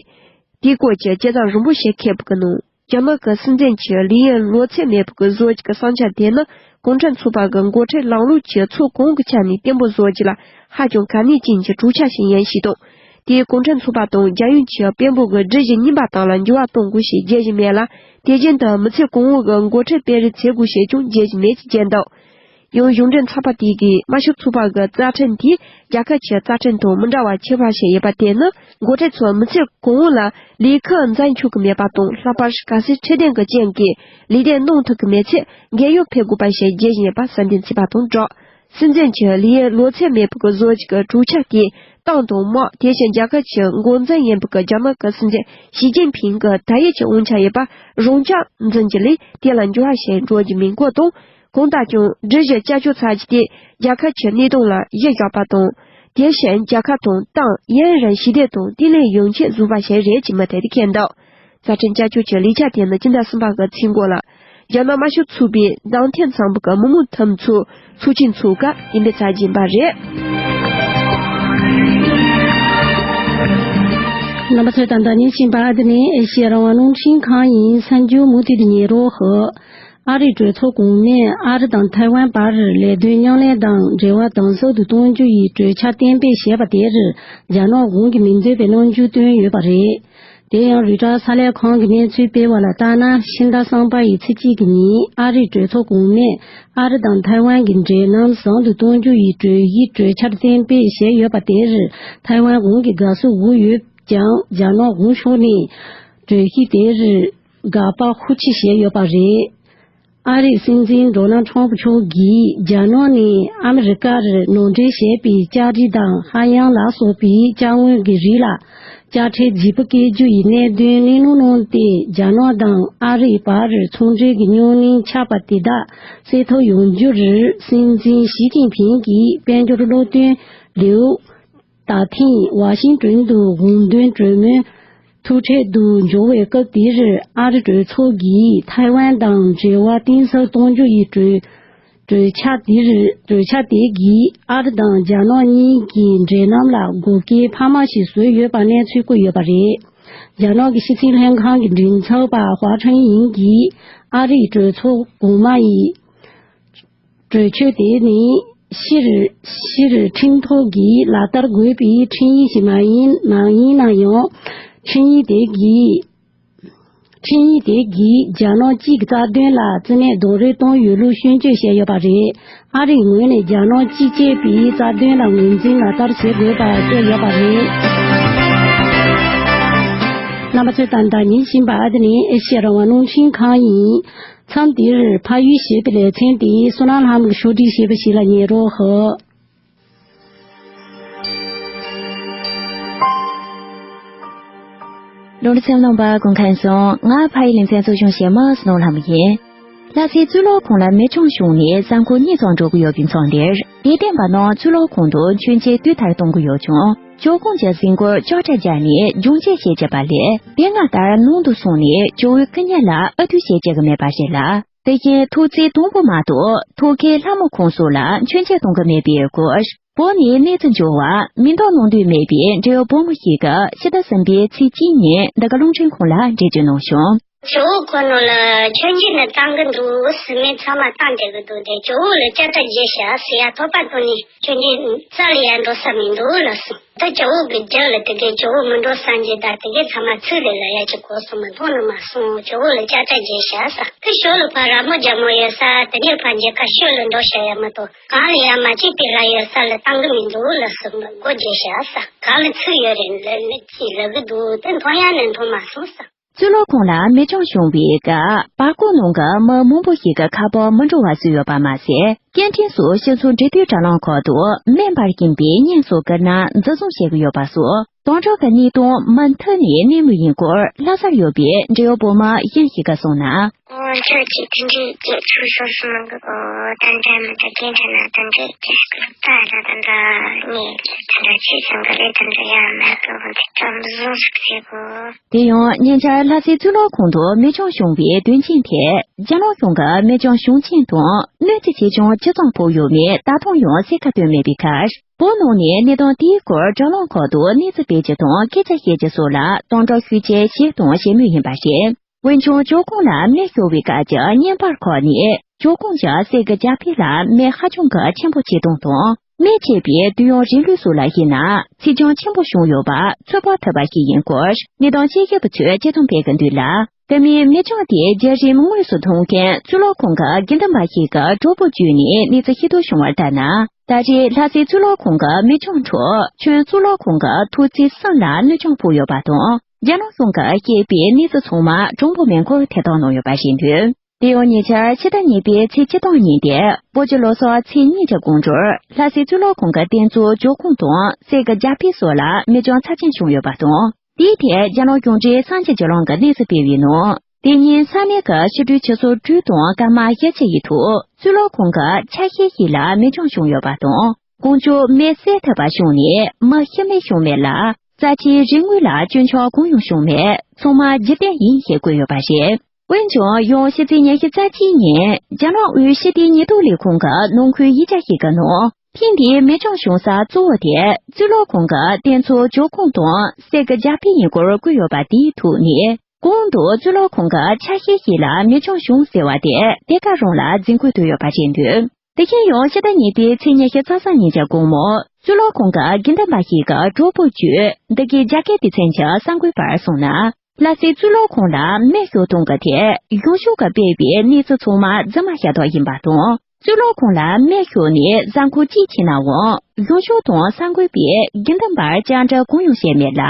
དེའི་སྐོར་གྱི་དཔྱད་རྩོམ་རིང་པོ་ཞིག་མཁས་པའི་ནང་། རྒྱ་ནག་གི་སྲིད་འཛིན་གྱི་ལས་ཡུན་ལོ་ཚད་མེད་པའི་བཟོ་རྒྱུ་གི་བསམ་འཆར་དེ་ནི་གུང་ཁྲན་ཚོགས་པ་གི་འགོ་ཁྲིད་ལམ་ལུགས་ཀྱི་ཕྱོགས་གང་གི་ཆ་ནས་བརྟན་པོ་བཟོ་རྒྱུ་ལ་ཧ་ཅང་གལ་གནད་ཅན་གྱི་གྲུབ་ཆ་ཞིག་ཡིན་ཞེས་དང་། དེས་གུང་ཁྲན་ཚོགས་པ་དང་རྒྱལ་ཡོངས་ཀྱི་དཔོན་པོ་གི་སྒྲིག་གཞི་རྙིང་པ་དག་ལ་འགྱུར་བ་གཏོང་དགོས་ཞེས་བརྗོད་བཞིན་མེད་ལ། དེ་བཞིན་དུ་མི་ཚེ་གང་བོ་གི་འགོ་ཁྲིད་སྤེལ་རེས་བྱེད་དགོས་ཞེས་ཀྱང་བརྗོད་བཞིན་མེད་ཅེས་བརྗོད་འདུག། ཡང་གཞུང་འབྲེལ་ཚོགས་པ་དེ་གིས་དམར་ཤོག་ཚོགས་པ་གི་རྩ་ཁྲིམས་དེས་རྒྱལ་ཁབ་ཀྱི་རྩ་ཁྲིམས་དང་མི་འདྲ་བ་ཁྱད་པར་བྱས་ཡོད་པ་དེ་ནི། འགོ་ཁྲིད་ཚོ་མི་ཚེ་གང་བོ་ལ་ལས་ཁུར་འཛིན་ཆོག་གི་མེད་པ་དང་། ལྷག་པར་གལ་སྲིད་ཁྲིམས་དོན་གྱི་རྐྱེན་གྱིས་ལས་དོན་གནང་ཐུབ་ཀྱི་མེད་ཚེ། རྒས་ཡོལ་ཕེབས་དགོས་པ་ཞིག་བརྗོད་བཞིན་ཡོད་པ་གསར་འདེམས་བྱས་པ་དང་སྦྲགས། སྲིད་འཛིན་གྱི་ལས་ཡུན་ལོ་ཚད་མེད་པའི་བཟོ་བཅོས་ཀྱི་གྲོས་འཆར་དེས་ཏང་དང་དམག། དེ་བཞིན་རྒྱལ་ཁབ་ཀྱི་འགོ་འཛིན་ཡིན་པའི་རྒྱ་ནག་གི་སྲིད་འཛིན་ཞི་ཅིན་ཕིང་གི་དར་ཡུལ་གྱི་དབང་ཆ་ཡོད་པ་རང་འཇགས་འཛིན་རྒྱུ་ལས། དེ་ལ་འགྱུར་བ་ཞིག་འགྲོ་རྒྱུ་མིན་སྐོར་དང་། གང་ལྟར་ཀྱང་སྒྲིག་གཞི་བསྐྱར་བཅོས་ཚར་རྗེས་དེ་རྒྱལ་ཁབ་ཀྱི་གནས་སྟངས་ལ་གཞི་བཞག་པ་དང་། དེ་བཞིན་རྒྱལ་ཁབ་དང་ཏང་ཡུན་རིང་ཞི་བདེ་དང་བརྟན་ལྷིང་ཡོང་ཆེད་བཟོས་པ་ཞིག་རེད་ཅེས་མུ་མཐུད་དེ་བཀོད་འདུག། རྩ་ཁྲིམས་བསྐྱར་བཅོས་ཀྱི་ལས་འཆར་དེ་ནི་སྤྱི་ཟླ་གསུམ་པ་གི་ཚེས་འགོ་ལ། རྒྱ་ནག་དམར་ཤོག་ཚོགས་པའི་བདམས་ཐོན་ཚོགས་པ་གི་མི་མང་འཐུས་མི་ཚོགས་ཚོགས་ཆེན་ཚོགས་སྐབས་གཏན་འབེབས་ཚར་གྱིན་པ་རེད། རྣམ་པ་ཚོས་ད་ལྟ་ཉན་བཞིན་པ་འདི་ནི་ཨེ་ཤེ་ཡ་རང་དབང་རླུང་འཕྲིན་ཁང་ཡིན། གསར་འགྱུར་མུ་མཐུད་དུ་ཉན་རོགས། ཨ་རིའི་གྲོས་ཚོགས་གོང་མས་ཨ་རི་དང་ཐའེ་ཝན་བར་ལས་དོན་མཉམ་ལས་དང་འབྲེལ་བ་དམ་ཟབ་ཏུ་གཏོང་རྒྱུ་ཡི་གྲོས་འཆར་གཏན་འབེབས་བྱས་པ་དེར་རྒྱ་ནག་གཞུང་གིས་མི་འདོད་པའི་རྣམ་འགྱུར་བཏོན་ཡོད་པ་རེད། དེ་ཡང་རུའི་ཊར་གསར་ལས་ཁང་གི་གནས་ཚུལ་སྤེལ་བ་ལ་ལྟར་ན། ཕྱི་ཟླ་གསུམ་པ་ཡི་ཚེས་གཅིག་གི་ཉིན་ཨ་རིའི་གྲོས་ཚོགས་གོང་མས་ཨ་རི་དང་ཐའེ་ཝན་གྱི་འབྲེལ་ལམ་བཟང་དུ་གཏོང་རྒྱུ་ཡི་གྲོས་གཞིའི་གྲོས་འཆར་གཏན་འབེབས་བྱས་ཡོད་པ་དེར་ཐའེ་ཝན་གཞུང་གིས་དགའ་བསུ་ཞུས་ཡོད་ཀྱང་། རྒྱ་ནག་གཞུང་ཕྱོགས་ནས་གྲོས་གཞི་དེར་དགག་པ་ཤུགས་ཆེ་བྱས་ཡོད་པ་རེད། ཨ་རིའི་སྲིད་འཛིན་ཌོ་ནལ་ཊམ་ཕུ་མཆོག་གིས་རྒྱ་ནག་ནས་ཨ་མི་རི་ཀར་ནང་འདྲེན་བྱས་པའི་ལྕགས་རི་དང་ཧ་ཡང་ལ་སོགས་པའི་ལྕགས་དངོས་ཀྱི་རིགས་ལ་དཔྱ་ཁྲལ་ལྗིད་པོ་བཀལ་རྒྱུ་ཡི་གནད་དོན་གླེང་སློང་གནང་སྟེ། རྒྱ་ནག་དང་ཨ་རིའི་བར་ཚོང་འབྲེལ་གྱི་རྙོག་གླེང་ཆགས་པ་དེ་དག་སེལ་ཐབས་ཡོང་རྒྱུར། སྲིད་འཛིན་ཞི་ཅིན་ཕིང་གིས་དཔལ་འབྱོར་བློ་མཐུན་ལིའུ། ད་ཐེངས་ཝ་ཤིང་ཏོན་དུ་དགོངས་དོན་གྲོས་མོལ་ཐུག་འཕྲད་དུ་འབྱོར་བའི་སྐབས་དེར། ཨ་རི་གྲོས་ཚོགས་ཀྱིས་ཐའེ་ཝན་དང་འབྲེལ་བ་གཏིང་ཟབ་གཏོང་རྒྱུ་ཡི་གྲོས་གྲོས་འཆར་དེར། གྲོས་འཆར་དེ་གིས་ཨ་རི་དང་རྒྱ་ནག་གཉིས་ཀྱི་འབྲེལ་ལམ་ལ་འགོག་རྐྱེན་འཕར་མ་ཞིག་བཟོས་ཡོད་པ་གནས་ཚུལ་བཀོད་ཡོད་པ་རེད། རྒྱ་ནག་གི་ཕྱི་སྲིད་ལྷན་ཁང་གི་མགྲིན་ཚབ་པ་ཧྭ་ཁྲང་ཡིང་གིས་ཨ་རིའི་གྲོས་ཚོགས་གོང་མ་ཡི་གྲོས་ཆོད་དེ་ནི་ཕྱིར་ཕྱིར་ཁྲིམས་ཐོག་གི་ལག་བསྟར་དགོས་པའི་ཁྲིམས་ཡིག་ཞིག་མ་ཡིན་མ་ཡིན་ན་ཡང་། ཁྲིམས་ཡིག་དེ་གིས་ཁྲིམས་ཡིག་དེ་གིས་རྒྱ་ནག་གཅིག་གི་རྩ་དོན་ལ་བརྩི་མེད་རྡོག་རོལ་གཏོང་ཡོད་ལུགས་སྐྱོན་བརྗོད་བྱས་ཡོད་པ་རེད། ཨ་རིའི་ངོས་ནས་རྒྱ་ནག་གཅིག་གཅེས་པའི་རྩ་དོན་ལ་ངོས་འཛིན་ལག་བསྟར་བྱེད་དགོས་པ་བཤད་ཡོད་པ་རེད། རྣམ་པ་ཚོས་ད་ལྟ་ཉན་བཞིན་པ་འདི་ནི་ཨེ་ཤེ་ཡ་རང་དབང་རླུང་འཕྲིན་ཁང་ཡིན། མཚམས་འདིར་ཕ་ཡུལ་ཞེས་པའི་ལེ་ཚན་དེ་བསོད་ནམས་ལྷ་མོ་གིས་ཕྱོགས་སྒྲིག་བྱས་པ་ཞིག་ལ་ཉན་རོགས། རླུང་འཕྲིན་གསན་མཁན་རྣམ་པ་སྐུ་ཁམས་བཟང་། ང་ཕ་ཡུལ་ལེ་ཚན་གཙོ་སྐྱོང་བྱེད་མི་བསོད་ནམས་ལྷ་མོ་ཡིན། ལྷ་སའི་གཙུག་ལག་ཁང་ལ་མི་གྲངས་བྱུང་ནས་གཟའ་འཁོར་གཉིས་ཙམ་འགྲོ་གི་ཡོད་པའི་མཚམས་འདིར། དད་ལྡན་པ་རྣམས་གཙུག་ལག་ཁང་དུ་མཆོད་མཇལ་དུས་ལྟར་གཏོང་གི་ཡོད་ཀྱང་། ཇོ་ཁང་གི་གཟིམ་སྒོར་ལྕགས་དྲ་སྦྱར་ནས་སྦྱོང་མཇལ་བྱེད་བྱེད་པ་ལས། དེ་སྔ་ལྟར་ནང་དུ་སོང་ནས་ཇོ་བོའི་སྐུ་བརྙན་ལ་ཨ་ཐུར་བྱེད་བྱེད་ཀྱི་མེད་པ་རེད་ལ། དེ་བཞིན་ཐོག་བརྩེགས་དང་པོ་མ་གཏོགས་ཐོག་ཁའི་ལྷ་མོ་ཁང་སོགས་ལ་མཆོད་མཇལ་གཏོང་གི་མེད་པའི་སྐོར། བོད་ནས་གནས་ཚུལ་འབྱོར་བ་མིང་འདོགས་གནང་འདོད་མེད་པའི་འབྲེལ་ཡོད་བོད་མི་ཞིག་གིས་ཕྱི་ཟླ་གསུམ་པའི་ཚེས་གཅིག་ཉིན་འདི་ག་རླུང་འཕྲིན་ཁང་ལ་འགྲེལ་བརྗོད་གནང་བྱུང་། ཇོ་བོ་ཁོ་ནོ་ལ་མཆོད་མཇལ་ནི་བཏང་གི་འདུག་ཟེར། མི་ཚང་མ་བཏང་བསྡད་ཀྱི་འདུག་དེ། ཇོ་བོ་ལ་ལྕགས་དྲ་རྒྱས་ཤག་ཟེར་ཡ་ཐོག་པ་ཐོག་ནས་མཆོད་མཇལ་རྩ་ལ་ཡར་འགྲོ་ས་མི་འདུག་ལབ་སོང་། ད་ཇོ་བོ་གི་རྒྱབ་ལ་དེ་གའི་ཇོ་བོ་མི་འགྲོ་ས་མཇལ་དར་དེ་གའི་ཚང་མ་ཚུར་ལ་ལ་ཡ་གཅིག་གོ་སོང་། མ་མཐོང་ན་མ་སོང་། ཇོ་བོ་ལ་ལྕགས་དྲ་རྒྱས་ཤག་ཟེར། ཁི་ཞོ་ལ་ཕར་ར་མོ་རྒྱ་མོ་ཡོད་ས་དེ་ནས་ཕར་མཇལ་ཁ་ཤོད་ལ་འགྲོ་ཤག་ཡ་མ་གཏོགས་གང་ལ་ཡ་མ་གཅིག་པའི་ར་ཡོད་ས་ལ་བཏང་གི་མི་འདུག་ལབ་སོང་། སྒོ་རྒྱས་ཤག་ཟེར། གང་ལ་ཚུར་ཡོད་རེད་ལབ་མི་གཅིག་ལབ་གི་འདུག་དེ་མཐོང་ཡ་ནི་མཐོང་མ་སོང་ཟེར། གཙུག་ལག་ཁང་ལ་མི་གྲངས་བྱུང་བའི་སྐབས་བར་སྐོར་ནང་གི་མི་མང་པོ་ཞིག་གི་ཁ་པར་མི་འགྲོ་བ་བཟོས་ཡོད་པ་མ་ཟད། སྐད་འཕྲིན་སོགས་སྤྱི་ཚོགས་འབྲེལ་མཐུད་དྲ་ལམ་ཁག་ཏུ་མེ་འབར་གྱིན་པའི་བརྙན་སོགས་བསྐུར་ན་འཛིན་བཟུང་བྱེད་ཀྱི་ཡོད་པ་སོགས་དྭང་གྲགས་ཀྱི་གནས་སྟངས་མུ་མཐུད་ནས་གནས་མུས་ཡིན་སྐོར་ལྷ་སར་ཡོད་པའི་འབྲེལ་ཡོད་བོད་མི་གཞན་ཞིག་གིས་གསུངས་ན། ཨོ་ཁྱོད་ཀྱིས་དེ་འདྲའི་སྐད་ཆ་ཤོར་སོང་མི་དགོས། ཨོ་ད་འདྲ་མི་འདྲ་སྐད་འདྲ་ན་ད་འདྲ་སྐད་ད་ད་ད་ངས་ད་འདྲ་བྱས་སོང་གི་རེད། ད་འདྲ་ཡང་མེད་གི། འོ་འདི་འདྲ་མི་བཟོ་ཟིག་བྱེད་གོ། དེ་ཡང་ཉེ་ཆར་ལྷ་སའི་གཙུག་ལག་ཁང་དུ་མི་གྲངས་བྱུང་བའི་དོན་རྐྱེན་ཐད་རྒྱ་ནག་གཞུང་གིས་མི་གྲངས་བྱུང་རྐྱེན་དང་གནོད་འཚེ་ཆེ་ཆུང་ཇི་ཙམ་ཕོག་ཡོད་མེད་ད་དུང་ཡང་གསལ་ཁ་བཏོན་མེད་པའི་ཁར། བོད་ནང་ནས་གནས་སྟངས་དེའི་སྐོར་དྲ་ལམ་ཁག་ཏུ་གནས་ཚུལ་སྤེལ་རྒྱུ་དང་སྐད་ཆ་བཤད་རྒྱུ་སོགས་ལ་དམ་དྲག་ཤུགས་ཆེ་བྱས་དང་བྱེད་མུས་ཡིན་པ་རེད། འོན་ཀྱང་ཇོ་ཁང་ལ་མེ་ཤོར་བའི་སྐབས་ཀྱི་བརྙན་པར་ཁག་ནས་ཇོ་ཁང་གི་གསེར་གྱི་རྒྱ་ཕིབས་ལ་མེ་ཧ་ཅང་གི་ཆེན་པོ་བྱེད་སྟངས་དང་། མེ་མཆེད་པའི་རྡུལ་དབྱུང་རིང་ལུས་སོགས་ལ་གཞིགས་ན་ཚེས་ཆུང་ཆེན་པོ་བྱུང་ཡོད་པ་ཚོད་དཔག་ཐུབ་པ་ཞིག་ཡིན་སྐོར་གནས་སྟངས་དཔྱད་ཞིབ་པ་ཚོས་དཔྱད་རྩོམ་སྤེལ་གྱི་འདུག་ལ། ད་མིན་མེ་སྐྱོན་དེ་རྒྱལ་རིམ་དངོས་སུ་མཐོང་མཁན་གཙུག་ལག་ཁང་གི་དགེ་འདུན་པ་ཞིག་གིས་གྲོགས་པོ་བརྒྱུད་ནས་གནས་ཚུལ་ཤེས་རྟོགས་བྱུང་བར་ལྟར་ན། ད་རེས་ལྷ་སའི་གཙུག་ལག་ཁང་གི་མེ་སྐྱོན་འཕྲོ་ཁྱོན་གཙུག་ལག་ཁང་གི་ཐོག་ཚད་གསུམ་ལ་གནོད་སྐྱོན་ཕོག་ཡོད་པ་དང་། རྒྱ་ནག་གཞུང་གིས་བཤད་པའི་གནས་ཚུལ་ཚང་མ་གྲངས་འབོར་མེད་སྐོར་ཐེ་གཏོགས་གནང་ཡོད་པ་རེད་འདུག་དེ་ཡང་ཉེ་ཆར་ཕྱི་ཟླ་གཉིས་པའི་ཚེས་བཅུ་དང་གཉིས་ཏེ་བོད་ཀྱི་ལོ་གསར་ཚེས་གཉིས་ཀྱི་དགོང་དྲོར་ལྷ་སའི་གཙུག་ལག་ཁང་གི་རྟེན་གཙོ་ཇོ་ཁང་དང་གསེར་གྱི་རྒྱ་ཕིབས་སོགས་ལ་མེ་སྐྱོན་ཚབས་ཆེན་བྱུང་ཡོད་པ་དང་། དེའི་ཐད་རྒྱ་ནག་གཞུང་འབྲེལ་གསར་འགྱུར་བརྒྱུད་ལམ་གྱིས་གནས་ཚུལ་སྤེལ་བའི་ནང་། དེ་ཉིན་ས་གནས་ཀྱི་ཕྱི་དྲོའི་ཆུ་ཚོད་དྲུག་དང་སྐར་མ་བཞི་བཅུ་ཡི་ཐོག་གཙུག་ལག་ཁང་གི་ཆ་ཤས་ཤིག་ལ་མེ་སྐྱོན་བྱུང་ཡོད་པ་དང་། དཀོན་མཆོག་མེ་བསད་ཐུབ་པ་བྱུང་ནས་མི་ཤི་རྨས་བྱུང་མེད་ལ། རྩ་ཆེའི་རིག་དངོས་ལ་སྐྱོན་ཆག་གང་ཡང་བྱུང་མེད། ཚང་མ་རྒྱུན་ལྡན་ཡིན་ཞེས་བཀོད་ཡོད་པ་རེད། འོན་ཀྱང་ཡང་ཕྱི་ཚེས་ཉི་ཤུ་རྩ་གཅིག་ཉིན་རྒྱ་ནག་དབུས་ཞི་བདེའི་ཉེན་རྟོག་ལས་ཁུངས་ཀྱི་ནང་ཁུལ་ཡིག་ཆ་ཞིག་གི་ནང་ཐེངས་འདིའི་མེ་སྐྱོན་བྱུང་ས་གཙོ་བོ་དེ་གཙུག་ལག་ཁང་གི་རྟེན་གཙོ་ཇོ་ཁང་དང་གསེར་གྱི་རྒྱ་ཕིབས་ཡིན་སྐོར་བཀོད་ཡོད་པ་དེའི་ཐོག་ནས། གོང་དུ་གཙུག་ལག་ཁང་གི་ཆ་ཤས་ཤིག་ལ་མེ་སྐྱོན་བྱུང་ཟེར་བ་དེ་དེ་ག་རང་ལ་འཛིན་བཀོད་དུ་ཡོད་པ་རེད་འདུག་དེ་བཞིན་ཡང་ཕྱི་ཟླ་གཉིས་པའི་ཚེས་ཉི་ཤུ་རྩ་གསུམ་ཉིན་གྱི་དགོང་མོ་གཙུག་ལག་ཁང་གི་དགེ་འདུན་པ་ཞིག་གིས་གྲོགས་པོ་བརྒྱུད་འདི་གའི་རྒྱ་སྐད་སྡེ་ཚན་གྱི་གསར་འགོད་པར་གསུངས་ན། ལྷ་སའི་གཙུག་ལག་ཁང་ལ་མེ་ཤོར་གཏོང་གི་ཐད་གཞུང་ཕྱོགས་ཀྱིས་སྤེལ་བའི་གནས་ཚུལ་ཚང་མ་རྫུན་མ་ཤ་སྟག་ཡིན་པ་དང་། གཙུག་ལག་ཁང་ལ་མེ་ཤོར་ནས་གཟའ་འཁོར་གཅིག་ཕྱིན་ནའང་གཞུང་ཕྱོགས་དང་གསར་འགོད་པས་དགེ་འདུན་པར་བཅར་འདྲི་གང་ཡང་བྱས་མེད་ལ།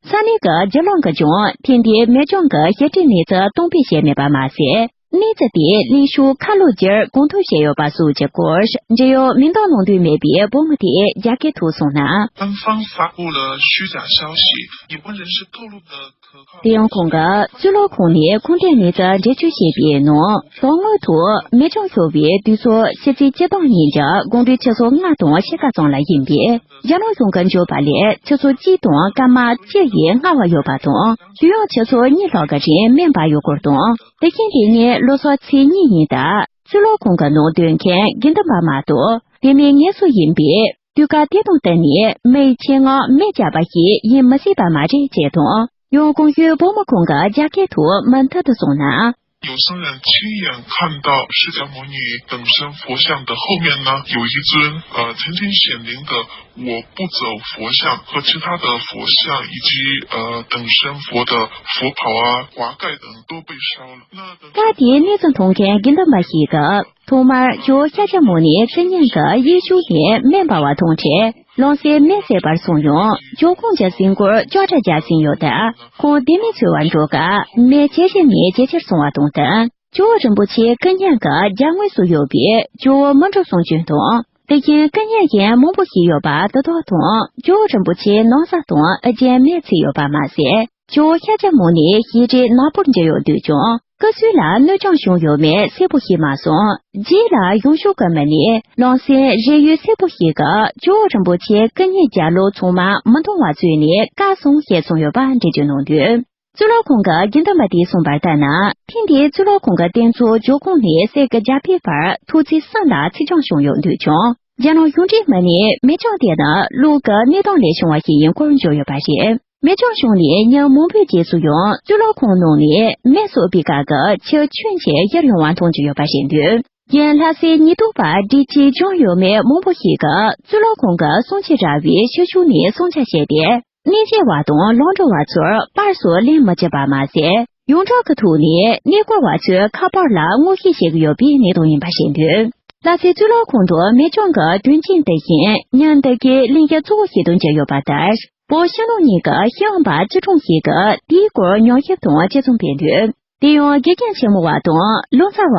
ས་གནས་ཀྱི་བརྒྱུད་ལམ་གྱིས་ཀྱང་ཐེངས་འདིའི་མེ་སྐྱོན་གྱི་ཞིབ་ཕྲའི་གནས་ཚུལ་གཏོང་སྤེལ་བྱས་མེད་པ་མ་ཟད། གནས་ཚུལ་དེ་གླེང་ཕྱོགས་ཁ་ལོ་བསྒྱུར་གོང་མཐོར་བྱས་ཡོད་པ་སོགས་ཀྱི་སྐོར་འབྲེལ་ཡོད་མིང་འདོགས་གནང་འདོད་མེད་པའི་བུ་མོ་དེས་རྒྱ་སྐད་ཐོག་གསུངས་ན། 单方发布了虚假消息，以不人士透露的可靠 དེ་ཡང་ཁོང་གིས་གཙུག་ལག་ཁང་ནས་ཁུངས་ལྡན་གནས་ཚུལ་འགྲེལ་བརྗོད་བྱས་པའི་ནང་དོན་དངོས་ཐོག་མེ་སྐྱོན་ཤོར་བའི་དུས་ཚོད་ཕྱི་ཚེས་བཅུ་དང་གཉིས་ཀྱི་དགོང་དྲོའི་ཆུ་ཚོད་ལྔ་དང་ཕྱེད་ཀ་ཙམ་ལ་ཡིན་པས། རྒྱ་ནག་གཞུང་གི་འཇོག་པ་ལས་ཆུ་ཚོད་གཅིག་དང་སྐར་མ་བཅུ་ཡིས་སྔ་བ་ཡོད་པ་དང་། དུས་ཡུན་ཆུ་ཚོད་གཉིས་ལྷག་གི་རིང་མེ་འབར་ཡོད་སྐོར་དང་། དེ་བཞིན་དེ་ཉིན་ལོ་གསར་ཚེས་གཉིས་ཡིན་སྟབས་གཙུག་ལག་ཁང་གི་ནང་སྡོད་མཁན་དགེ་འདུན་པ་མ་གཏོགས་དེ་མིན་ངལ་གསོ་ཡིན་པས། དུས་སྐབས་དེ་དང་བསྟུན་ནས་མེའི་ཆེད་མངགས་མེ་བརྒྱབ་པ་ཞིག་ཡིན་མི་སྲིད་པ་མ་རེད་ཅེས་དང་། ཡང་གོང་ཞུས་བུ་མོ་ཁོང་གིས་རྒྱ་སྐད་ཐོག་མུ་མཐུད་དུ་གསུངས་ན། 有三人亲眼看到释迦牟尼等身佛像的后面呢，有一尊呃天天显灵的我不走佛像和其他的佛像以及呃等身佛的佛袍啊、华盖等都被烧了。那等 སྐབས་དེའི་གནས་ཚུལ་མཐོང་མཁན་དགེ་འདུན་པ་ཞིག་གིས། ཐོག་མར་ཇོ་བོ་ཤཱཀྱ་མུ་ནེ་མཚན་སྙན་གྱི་གཡས་གཞུག་ནས་མེ་འབར་བ་མཐོང་འཕྲལ་ལམ་སེང་མེ་བསད་པར་སོང་ཡང་ཇོ་ཁོང་གི་གཟིམ་སྒོར་ཅོག་འཐག་རྒྱག་ཟིན་ཡོད་སྟབས། ཁོང་བདེ་མོ་འཚོལ་བར་འགྲོ་སྐབས་མེ་ཇེ་ཆེ་ནས་ཇེ་ཆེར་སོང་བ་དང་བསྟུན། ཇོ་བོ་རིན་པོ་ཆེའི་སྐུ་བརྙན་གྱི་རྒྱབ་ངོས་སུ་ཡོད་པའི་ཇོ་བོ་མི་འགྲོ་གསུང་བྱོན་དང་། དེ་བཞིན་སྐུ་བརྙན་གཞན་མང་པོ་ཞིག་ཡོད་པ་དེ་དག་དང་ཇོ་བོ་རིན་པོ་ཆེའི་ན་བཟའ་དང་ཨ་ཅེ་མེ་ཚིག་ཡོད་པ་མ་ཟད། ཇོ་བོ་ཤཱཀྱ་མུ་ནེ་ཞལ་རས་ནག་པོར་གྱུར་ཡོད་འདུག་ཀྱང་། སྐུ་གཟུགས་ལ་གནོད་སྐྱོན་བྱུང་ཡོད་མེད་གསལ་པོ་ཤེས་མ་སོང་། རྗེས་ལ་གཞུང་ཕྱོགས་ཀྱི་མི་སྣས་ལམ་སེང་རས་ཡུལ་གསལ་པོ་ཞིག་གི་ཇོ་བོ་རིན་པོ་ཆེའི་སྐུ་བརྙན་རྒྱབ་ལོགས་ཚང་མ་མི་མཐོང་བ་བཟོས་ནས་བཀག་སོང་ཞེས་གསུངས་ཡོད་པ་འགྲེལ་བརྗོད་གནང་དུས། གཙུག་ལག་ཁང་གི་དགེ་འདུན་པ་དེས་གསུངས་པར་ལྟར་ན། ཐེངས་འདིའི་གཙུག་ལག་ཁང་གི་རྟེན་གཙོ་ཇོ་ཁང་ནས་གསེར་གྱི་རྒྱ་ཕིབས་བར་ཐོག་ཚད་གསུམ་ལ་ཚིག་རྐྱང་བྱུང་ཡོད་འདུག་ཀྱང་། རྒྱ་ནག་གཞུང་འབྲེལ་མི་སྣས་མེ་སྐྱོན་དེ་ནི་གློག་གི་གནས་སྟངས་ལས་བྱུང་བ་ཞིག་ཡིན་སྐོར་བརྗོད་ཡོད་པ་རེད། མེ་སྐྱོན་བྱུང་ནས་ཉིན་མང་པོའི་རྗེས་སུ་ཡང་གཙུག་ལག་ཁང་ནང་ནས་མེ་གསོག་པའི་སྐབས་ཀྱི་ཆུ་ཆུན་གྱིས་བཞུར་ཡོང་བ་མཐོང་རྒྱུ་ཡོད་པ་རེད་འདུག་ཡང་ལྷ་སའི་ཉེན་རྟོག་པ་འདྲི་གཅོད་བྱུང་ཡོད་མེད་མང་པོ་ཞིག་གིས་གཙུག་ལག་ཁང་གི་གསུང་ཆོས་ར་བའི་ཤོད་ཆུང་ནས་གསུང་ཆ་བཤད་དེ། གནས་མཇལ་བ་དང་ལམ་འགྲོ་བ་ཚོར་པར་སོགས་ལེན་མི་བྱེད་པ་མ་ཟད། ཡོངས་གྲགས་ཀྱི་ཐོག་ནས་གནས་སྐོར་བ་ཚོའི་ཁ་པར་ལ་ངོ་ཤེས་བྱེད་ཀྱི་ཡོད་པའི་གནས་སྟངས་ཡིན་པ་ཤེས་འདུག་ལྷ་སའི་གཙུག་ལག་ཁང་དུ་མེ་སྐྱོན་གྱི་དོན་རྐྱེན་འདི་བཞིན་ཉིན་འདི་གའི་གླེང་གཞི་གཙོ་བོ་ཞིག་ཏུ་གྱུར་ཡོད་པ་ལྟར། བོད་ཕྱི་ནང་གཉིས་ཀྱི་ཤེས་ཡོན་པ་བཅུ་གྲངས་ཤིག་གིས་དེའི་སྐོར་ཉམས་ཞིབ་དང་དཔྱད་རྩོམ་སྤེལ་འདུག་དེ་ཡང་དགེ་རྒན་ཆེན་མོ་བ་དང་ལོ་ཙཱ་བ་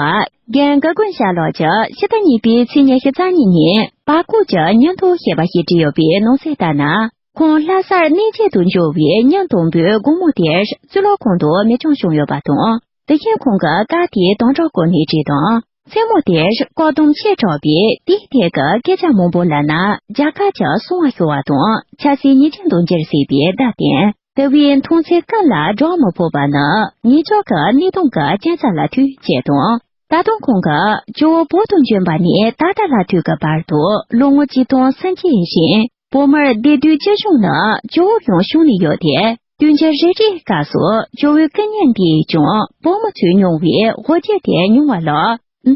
རྒན་དགའ་མགོན་ཤཱཀ་ལགས་ཀྱིས་ཕྱི་ཟླ་གཉིས་པའི་ཚེས་ཉི་ཤུ་རྩ་གཉིས་ཉིན་བར་སྐོར་གྱི་ཉིན་ཐོ་ཞེས་པ་ཞིག་བྲིས་ཡོད་པའི་ནང་གསལ་ལྟར་ན། ཁོང་ལྷ་སར་གནས་མཇལ་དུ་འབྱོར་བའི་ཉིན་དང་པོའི་དགོང་མོ་དེར་གཙུག་ལག་ཁང་དུ་མེ་སྐྱོན་བྱུང་ཡོད་པ་དང་། དེ་བཞིན་ཁོང་གིས་སྐབས་དེའི་དམ་དྲག་སྐོར་ནས་བྲིས་དང་། མཚན་མོ་དེར་བཀག་སྡོམ་ཆེ་དྲགས་པས་དེའི་ཐད་ཀྱི་སྐད་ཆ་མང་པོ་ལབ་ན་རྒྱལ་ཁ་ཀྱང་སྲུང་བ་ཤོར་བ་དང་ཆབ་སྲིད་ཉེས་ཅན་དུ་འགྱུར་སྲིད་པའི་བརྡ་བསྟན། དེ་བས་མཐོང་ཚད་ཀུན་ལ་སྒྲོག་མི་ཕོད་པ་ནི་ངེས་འབྱུང་གི་གནད་དོན་གྱི་རྐྱེན་རྩ་ལ་ཐུག་ཅེས་དང་། ད་དུང་ཁོང་གིས་ཇོ་བོ་བོད་དུ་བྱོན་པ་ནས་ད་ལྟ་ལ་ཐུག་གི་བར་དུ་ལོ་ངོ་གཅིག་སྟོང་སུམ་ཅུ་ཡི་རིང་བོད་མིར་བདེ་སྡུག་ཅི་བྱུང་ན་ཇོ་བོ་ཡང་བྱུང་ནས་ཡོད་དེ། དུས་འགྱུར་རེ་རེའི་སྐབས་སུ་ཇོ་བོའི་སྐུ་བརྙན་འདིས་ཀྱང་བོད་མི་ཚོས་མྱོང་བའི་འོ་བརྒྱལ་དེ་མྱོང་བ་ལ།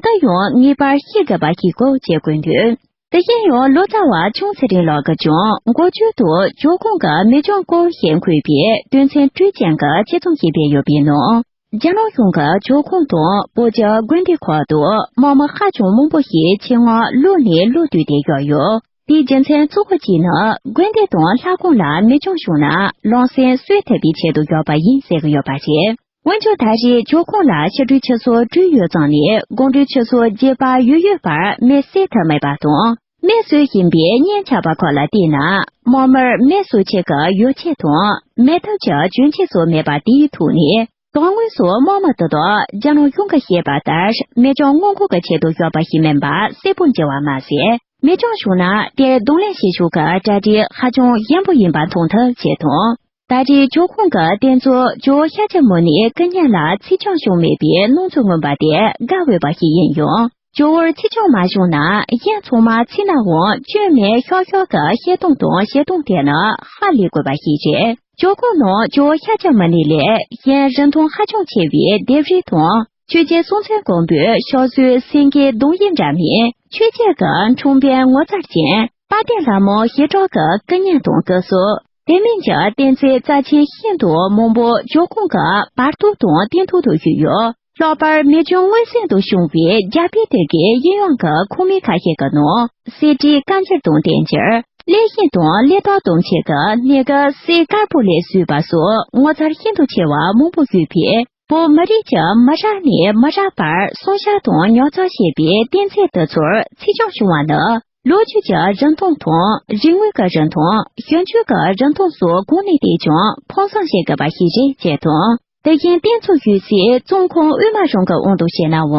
འདི་ཡང་ངེས་པར་ཤེས་དགོས་པ་ཞིག་གོ་ཅེས་བཀོད་འདུག་དེ་བཞིན་ཡང་ལོ་ཙཱ་བ་ཆུང་ཚེ་རིང་ལགས་ཀྱིས་ཀྱང་འགོ་བརྗོད་དུ་ཇོ་ཁོང་གི་མི་སྐྱོང་སྐོར་ཞེས་འཁོད་པའི་དོན་ཚན་བཅུ་ཅན་གྱི་ཆེད་རྩོམ་ཞིག་སྤེལ་ཡོད་པའི་ནང་། རྒྱ་ནག་གཞུང་གིས་ཇོ་ཁོང་དང་བོད་ཀྱི་དགོན་སྡེ་ཁག་ཏུ་དམག་མི་ཧ་ཅང་མང་པོ་ཞིག་ཆེད་མངགས་ལོ་ནས་ལོ་བསྡུས་ཏེ་བཞག་ཡོད། དེའི་རྒྱུ་མཚན་གཙོ་བོ་གཅིག་ནི་དགོན་སྡེ་དང་ལྷ་ཁང་ལ་མི་སྐྱོང་བྱུང་ན་ལམ་སེང་གསོད་ཐུབ་པའི་ཆེད་དུ་བཞག་པ་ཡིན་ཟེར་གྱི་ཡོད་པ་རེད། འོན་ཀྱང་ད་རེས་ཇོ་ཁོང་ལ་ཕྱི་དྲོའི་ཆུ་ཚོད་དྲུག་ཡོལ་ཙམ་ནས་དགོང་དྲོའི་ཆུ་ཚོད་བརྒྱད་པ་ཡོལ་ཡོད་བར་མེ་བསད་ཐུབ་མེད་པ་དང་། མེ་གསོད་བཞིན་པའི་གཉེན་ཆགས་པ་ཁག་ལ་བལྟས་ན། དམག་མིར་མེ་གསོད་ཆེད་ཀྱི་ཡོ་བྱད་དང་མེ་ཐབ་ཀྱི་གྱོན་ཆས་སོགས་མེད་པ་དེའི་ཐོག་ནས། དོན་དངོས་སུ་དམག་མི་དེ་དག་རྒྱ་ནག་གཞུང་གིས་བཤད་པ་ལྟར་མི་སྐྱོང་སྔོན་འགོག་གི་ཆེད་དུ་བཞག་པ་ཞིག་མིན་པ་གསལ་པོ་འགྱུར་བ་མ་ཟད། མི་སྐྱོང་བྱུང་ན་དེར་གདོང་ལེན་བྱེད་ཕྱོགས་ཀྱི་གྲ་སྒྲིག་ཧ་ཅང་ཞན་པོ་ཡིན་པ་མཐོང་ཐུབ་ཅེས་དང་། ད་རེས་ཇོ་ཁོང་གི་རྟེན་གཙོ་ཇོ་བོ་ཤཱཀྱ་མུ་ནེའི་སྐུ་བརྙན་ལ་ཚིག་རྐྱང་བྱུང་མེད་པའི་སྣང་ཚུལ་མངོན་པ་དེ་དགའ་འོས་པ་ཞིག་ཡིན་ཡང་། ཇོ་བོར་ཚིག་རྐྱང་མ་བྱུང་ན་གཞན་ཚང་མ་ཚིག་ནའང་སྐྱོན་མེད་ཤོག་ཤོག་གི་བཤད་སྟངས་དང་བྱེད་སྟངས་དེ་ནི་ཧ་ལས་དགོས་པ་ཞིག་རེད། ཇོ་ཁོང་ནང་ཇོ་བོ་ཤཱཀྱ་མུ་ནེ་ལས་གཞན་རིན་ཐང་ཧ་ཅང་ཆེ་བའི་ལྡེབས་རིས་དང་། ཆོས་རྗེ་སྲོང་བཙན་སྒམ་པོའི་ཕྱག་བཟོའི་སེང་གེའི་གདུང་ཡིག་འདྲ་མིན་ཆོས་རྗེ་གི་འཁྲུངས་དཔོན་ངོ་མཚར་ཅན་དཔལ་ལྡན་ལྷ་མོ་ཞི་དྲག་གི་སྐུ་བརྙན་དང་སྐུ་སྲོག་དེ་མིན་གྱི་རྟེན་རྫས་རྩ་ཆེན་ཤིན་ཏུ་མང་པོ་ཇོ་ཁོང་གི་བར་དོ་དང་སྟེང་ཐོག་ཏུ་བཞུགས་ཡོད། ལྷག་པར་མི་སྐྱོང་མངོན་སུམ་དུ་བྱུང་བའི་རྒྱ་བལ་དེ་གའི་གཡས་གཡོན་གྱི་ཁུངས་མིང་ཁ་ཤས་ཀྱི་ནང་གསེར་བྲིས་དཀར་འགྱུར་དང་ལྡན་གྱུར། གླེགས་ཤིང་དང་གླེགས་ཐག་དུམ་བྱེད་ཀྱི་སྣེ་ག་གསེར་དཀར་པོ་ལས་བཟོས་པ་སོགས་ངོ་མཚར་ཤིན་ཏུ་ཆེ་བ་མང་པོ་ཡོད་པས། བོད་མི་རིགས་ཀྱི་མི་རབས་ནས་མི་རབས་བར་སྲུང་བྱ་དང་ཉར་ཚགས་བྱས་པའི་རྟེན་རྫས་དེ་ཚོར་ཚིག་རྐྱང་བྱུང་བ་ནི། ལོ་རྒྱུས་ཀྱི་རིན་ཐང་དང་། རིག་དངོས་ཀྱི་རིན་ཐང་། ཞིབ་འཇུག་གི་རིན་ཐང་སོགས་གོང་ནས་བལྟས་ཀྱང་ཕུན་སུམ་ཚོགས་དགོས་པ་ཞིག་རེད་ཅེས་དང་། དེ་བཞིན་རྟེན་གཙོ་ཡོད་སའི་བཙུན་ཁང་དབུས་མ་རང་གི་དབང་དུ་བྱས་ནའང་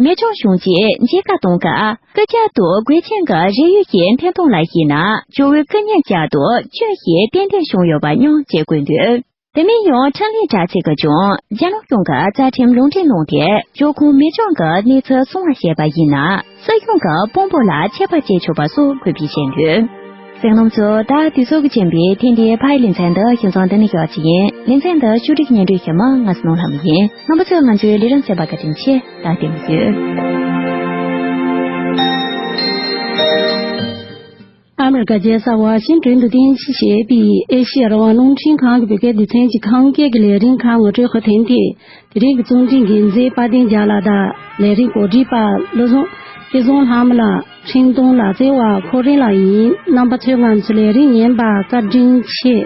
མི་སྐྱོང་བྱུང་རྗེས་མཇལ་ཁ་གཏོང་སྐབས་སྐུ་རྒྱབ་ཏུ་དགོས་ཆེན་གྱི་རས་ཡོལ་ཞིག་འཐེན་སྟངས་ལ་གཞིགས་ན་ཇོ་བོའི་སྐུ་བརྙན་བཅག་ཏུ་སྐྱོན་ཞིག་ཏན་ཏན་བྱུང་ཡོད་པ་སྙམ་ཅེས་བཀོད་འདུག་དེ་མིན་ཡང་འཕྲིན་ལས་དྲ་ཚིགས་ཀྱིས་ཀྱང་རྒྱ་ནག་གཞུང་གི་རྩ་ཁྲིམས་ལུང་འདྲེན་གནང་སྟེ་ཇོ་ཁོང་མི་སྐྱོང་གི་གནས་ཚུལ་གསང་བ་བྱས་པ་ཡིན་ན་སྲིད་གཞུང་གི་དཔོན་པོ་ལ་ཆད་པ་གཅོད་ཆོག་པ་སོགས་འཁོད་པའི་བཤད་འདུག་གསན་མཁན་ཚོ། ད་དུས་ཚོད་ཀྱིས་རྐྱེན་པས་ཐེངས་འདིའི་ཕ་ཡི་ལེ་ཚན་འདི་ཁྱིམ་ཚང་འདི་ནས་ཞོགས་ཀྱི་ཡིན། ལེ་ཚན་འདི་ཕྱོགས་སྒྲིག་སྙན་སྒྲོན་ཞུ་མི་ང་སྣང་ལྷ་མོ་ཡིན། རྣམ་པ་ཚོས་ང་ཚོའི་ལས་རིམ་གསན་པར་བཀའ་དྲིན་ཆེ། ད་བདེ་མོ་བྱོས། ཨ་མི་རི་ཀ་རྒྱལ་ས་ཝ་ཤིང་ཏོན་དུ་རྟེན་གཞི་བྱས་པའི་ཨེ་ཤི་ཡ་རང་དབང་རླུང་འཕྲིན་ཁང་གི་བོད་སྐད་སྡེ་ཚན་གྱི་ཁམས་སྐད་ཀྱི་ལས་རིམ་ཁག་ངོ་སྤྲོད་ཁང་དེ་དེ་རིང་གི་གཙོ་འཕྲིན་འགན་འཛིན་དཔལ་ལྡན་རྒྱལ་ལགས་དང་ལས་རིམ་གོ་སྒྲིག་པ་བློ་བཟང་སྐལ་བཟང་ལྷ་མོ་ལགས། འཕྲིན་གཏོང་ལག་རྩལ་བ་ཁོ་རེ་ལགས་ཡིན། རྣམ་པ་ཚོས་ང་ཚོའི་ལས་རིམ་ཉན་པར་བཀའ་དྲིན་ཆེ།